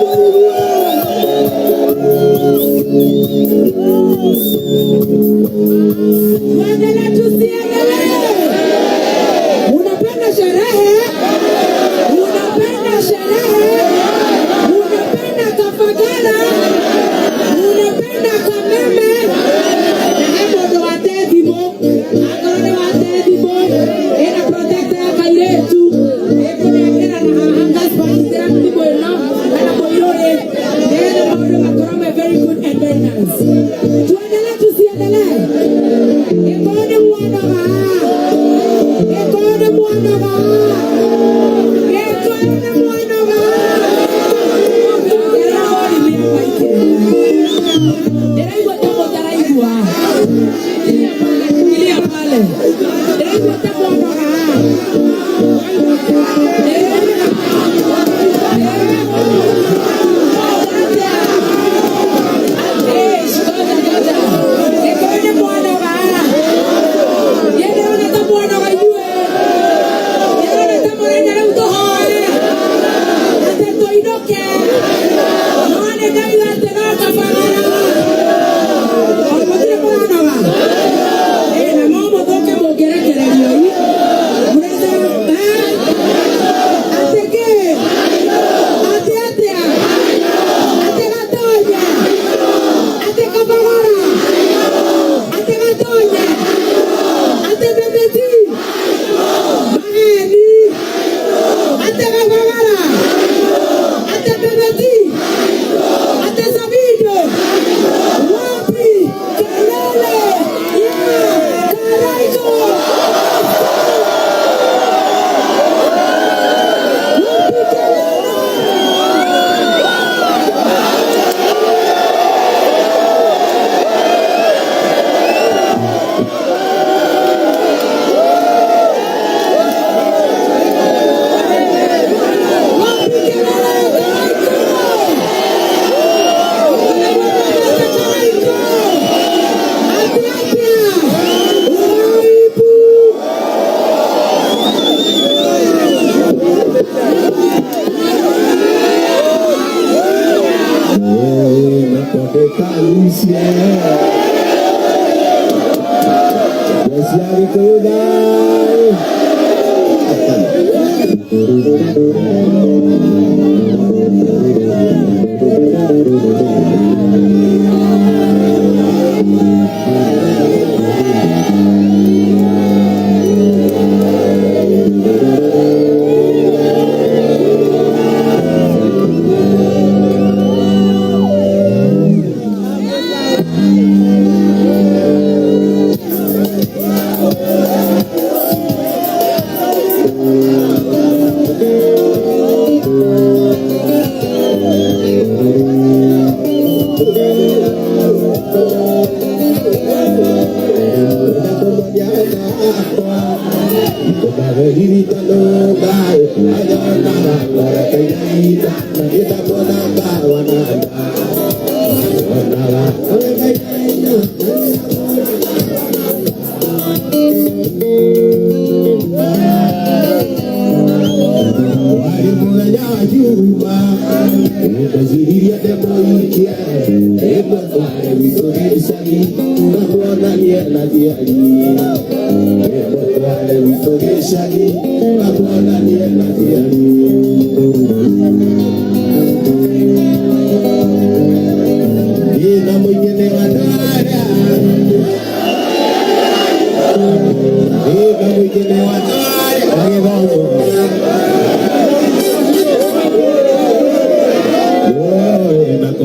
Tuendelee tusiendelee? Unapenda sherehe? Unapenda sherehe? Unapenda Kafagala? Unapenda Kameme? Na he mũndũ wate thimũ, akorwo nĩ wate thimũ, ĩna protector ya kairĩtu, ĩkũnengera na haha ngacibanyitĩra thimũ ĩno kana mũirũrĩ, nĩgetha maũndũ makorwo me very good and very nice. Tuendelee tusiendelee? Gĩkũyũ nĩ muonoga. Gĩkũyũ nĩ muonoga. Gĩkũyũ nĩ muonoga. Ndĩraigua ta mũtaraigua. Shikilia pale. Ndĩraigua ta muonoga. Gĩkũyũ nĩ muonoga. Ndĩrona ta muonoga ithuĩ. Ndĩrona ta mũrenda rĩu tũhoe. Atĩ tũinũke. No nĩ ndauga atĩ no Kabagara. O mũtirĩ mũranoga. Ĩ na no mũthũke mũngĩrekererio i. Mũrenda atĩ kĩ? Atĩ atĩa? Atĩ Gatonye? Atĩ Kabagara? Atĩ Gatonye? Atĩ Bebeti? Maheni? Atĩ Kabagara? Atĩ Bebeti? Atĩ Sabido? Wapi kelele ya Karaiko? Wapi kelele? Wapi kelele ya Karaiko?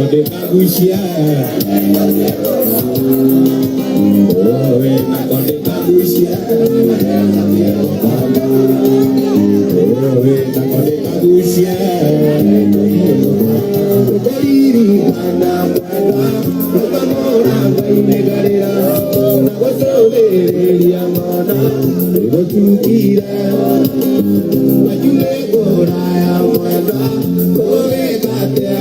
Ndikagucia oe nako ndikagucia oe nako ndikagucia ũkũririkana mwenda ũkamũra ngaimegarĩra na gũcũthĩrĩria mwana nĩgũtukire Wajue kũraya mwenda kũgĩkatia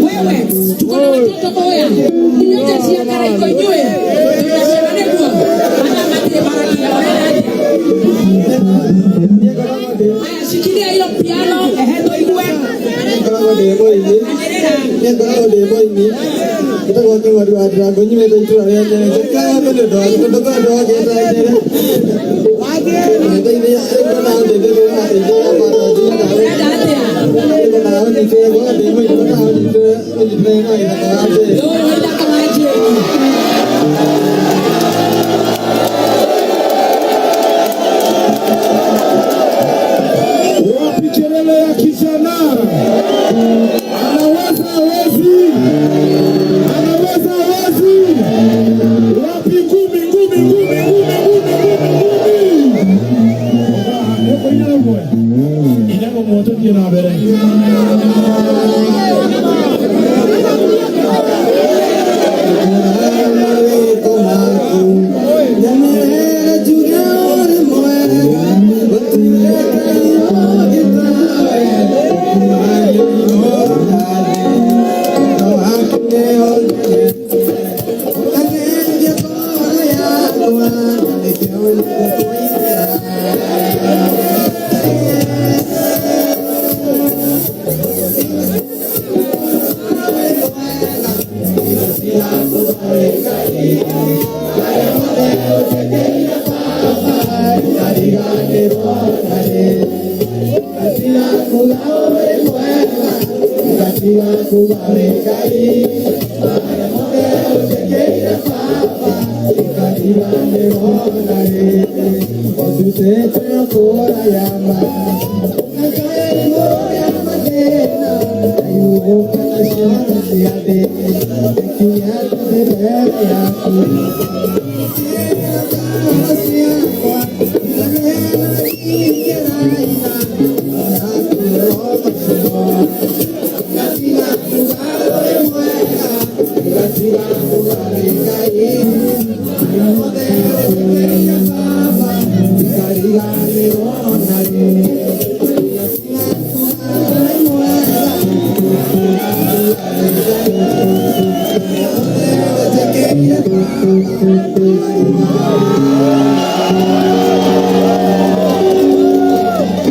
Wewe, tuko na watoto oya. Inyuĩ cia Karaiko inyuĩ. Niĩ ngoragwo ndĩ mũini njĩtagwo Kĩng'ori wa Ndirango nyumĩte itũra rĩa Nyerĩ. Njĩkaga nĩ ũndũ waku tondũ kwĩ andũ okĩte Nyerĩ. Ndeithia ngona ũndeithie ũndeithie Ũrenda atĩa? ngona ũnyitĩre ngoragwo ndĩ mũini ngona ũnyitĩre ũnyitĩre na Waithaka wa Njeri. Ũyũ Waithaka wa Njeri. Wapi kelele ya kijana? Anaweza hawezi? Anaweza hawezi? Wapi ngumi ngumi ngumi ngumi ngumi ngumi ngumi? Nĩũkũina rũmwe? Ina rũmwe tũthiĩ na mbere.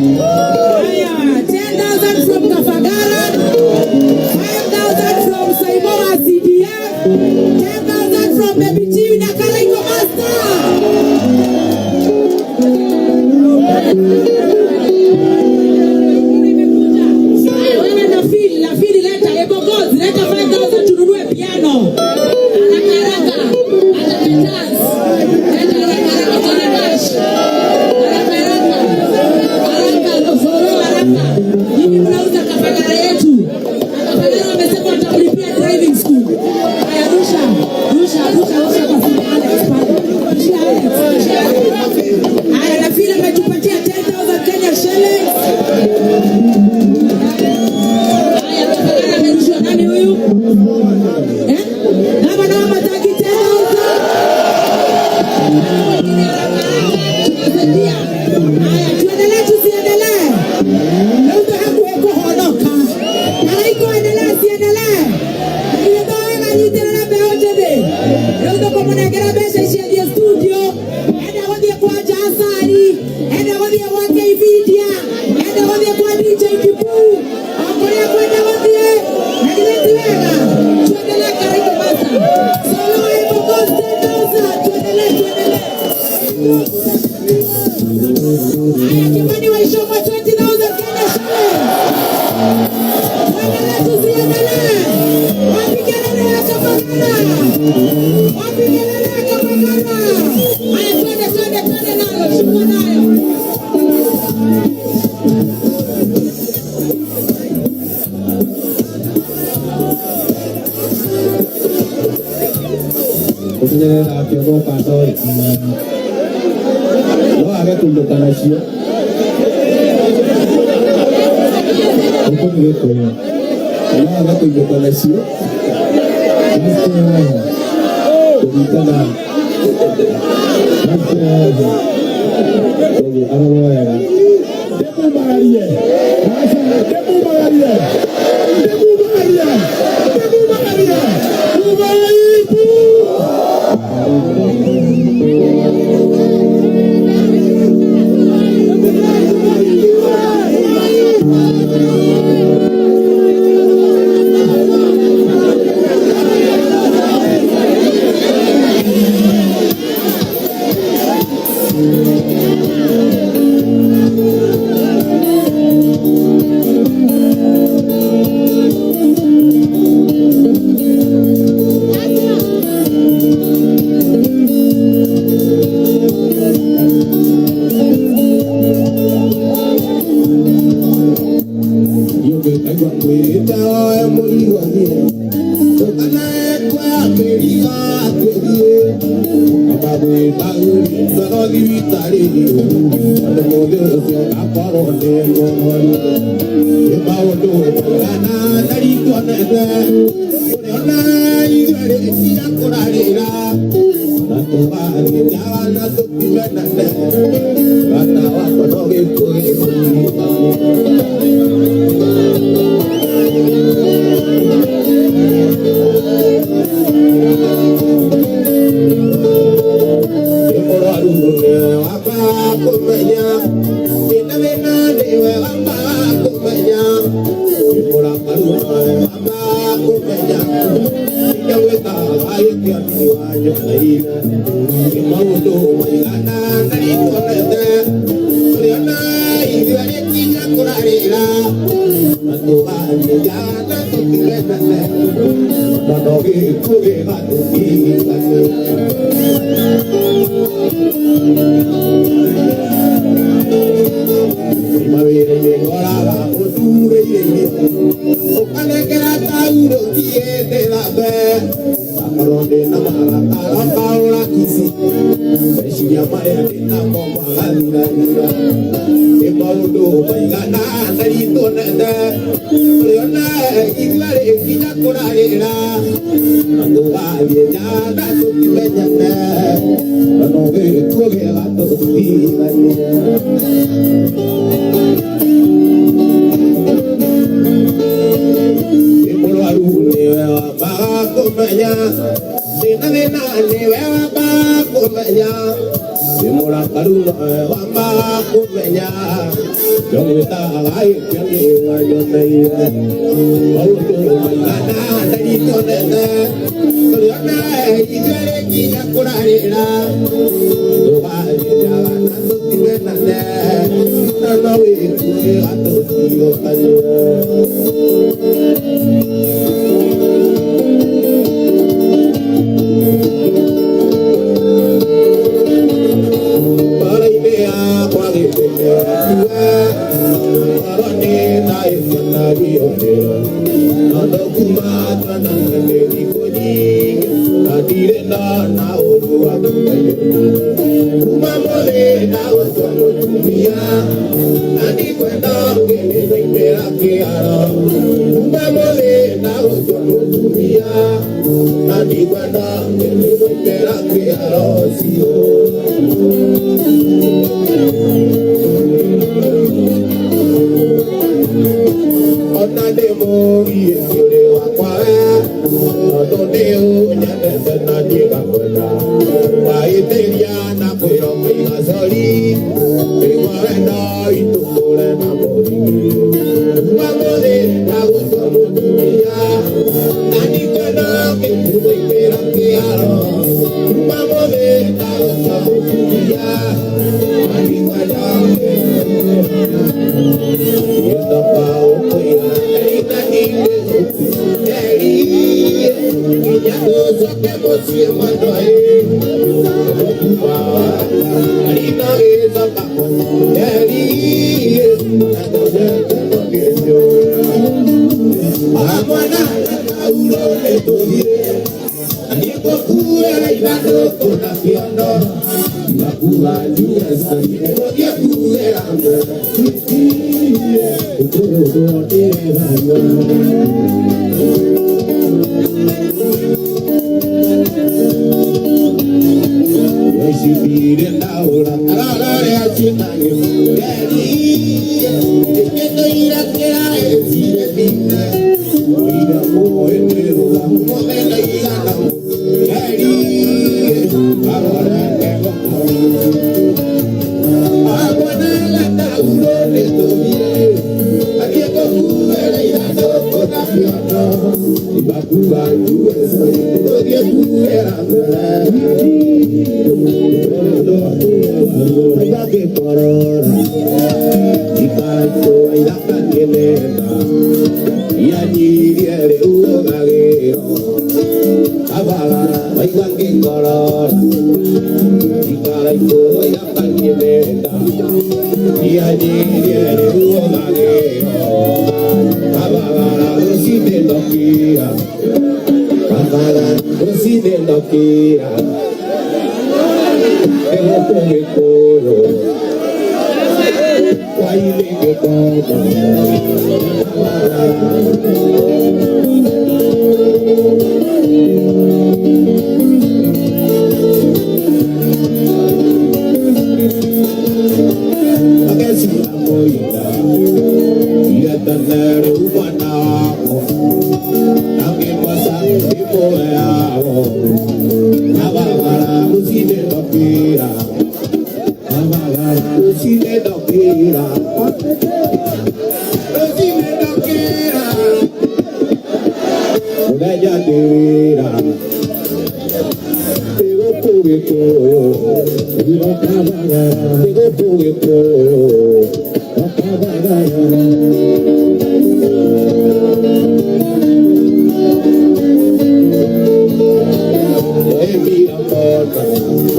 Haya, 10,000 from Kafagara, 5,000 from Saimora CDF, 10,000 from Baby G na Karaiko Master. Haya, wewe na feel, na feel leta Ebo Gods, leta 5,000 tununue piano. Haraka haraka. Hata dance. Leta haraka haraka tuna cash. Haraka haraka. Haraka, soro haraka. Nyinyi mnauza Kafagara yetu. Kafagara wamesema watamlipia driving school. Haya, rusha, rusha, rusha, rusha kwa simu ya Alex pale. Rushia Alex, rushia Alex. Haya, na vile ametupatia 10,000 Kenya shillings. Haya, Kafagara amerushwa nani huyu? Eh? Gavana wa Mataki 10,000. Wengine haraka haraka tunasaidia. Haya, tuendelee tusiendelee? Rĩu tũhakuhĩ kũhonoka. Karaiko endelee siendelee? Ithuĩ wega nyitĩrĩra mbeũ njĩthĩ. Rĩu tũkũmũnengera mbeca ici athiĩ studio, enda gũthiĩ kwa Jasari, enda gũthiĩ gwa Kvidia, enda gũthiĩ kwa DJ Kibu, o kũrĩa kwenda gũthiĩ. Na githĩ ti wega? Tuendelee Karaiko Master. Solo Ebo Goes 10,000. Tuendelee, tuendelee. Haya, Kimani wa Ishoma 20,000 Kenya shillings. Tuendelee tusiendelee? Wapi kelele ya Kafagara? Wapi kelele ya Kafagara? Haya, twende twende twende nalo, chukua nayo. Kũmenyerera akĩonwo kando ĩ no age kũinũka nacio gũkũ nĩ Gĩkũyũ no age kũinũka nacio kũnyitana koguo arorwo wega ndĩmumagarie ndĩmumagarie ndĩmumagarie ndĩmumagarie Ugaibu. Rũcinĩ ndokĩra nĩgũkũ Gĩkũyũ hwainĩ ngĩkoma. Agecira mũina iretane rĩu mwana wakwa na ngĩmoca ĩmwe yao ababara rũcinĩ ndokĩra ababara rũcinĩ ndokĩra rũcinĩ ndokĩra mũthenya ndĩ wĩra nĩgũkũ Gĩkũyũ nĩgũkũ Gĩkũyũ. Emira mona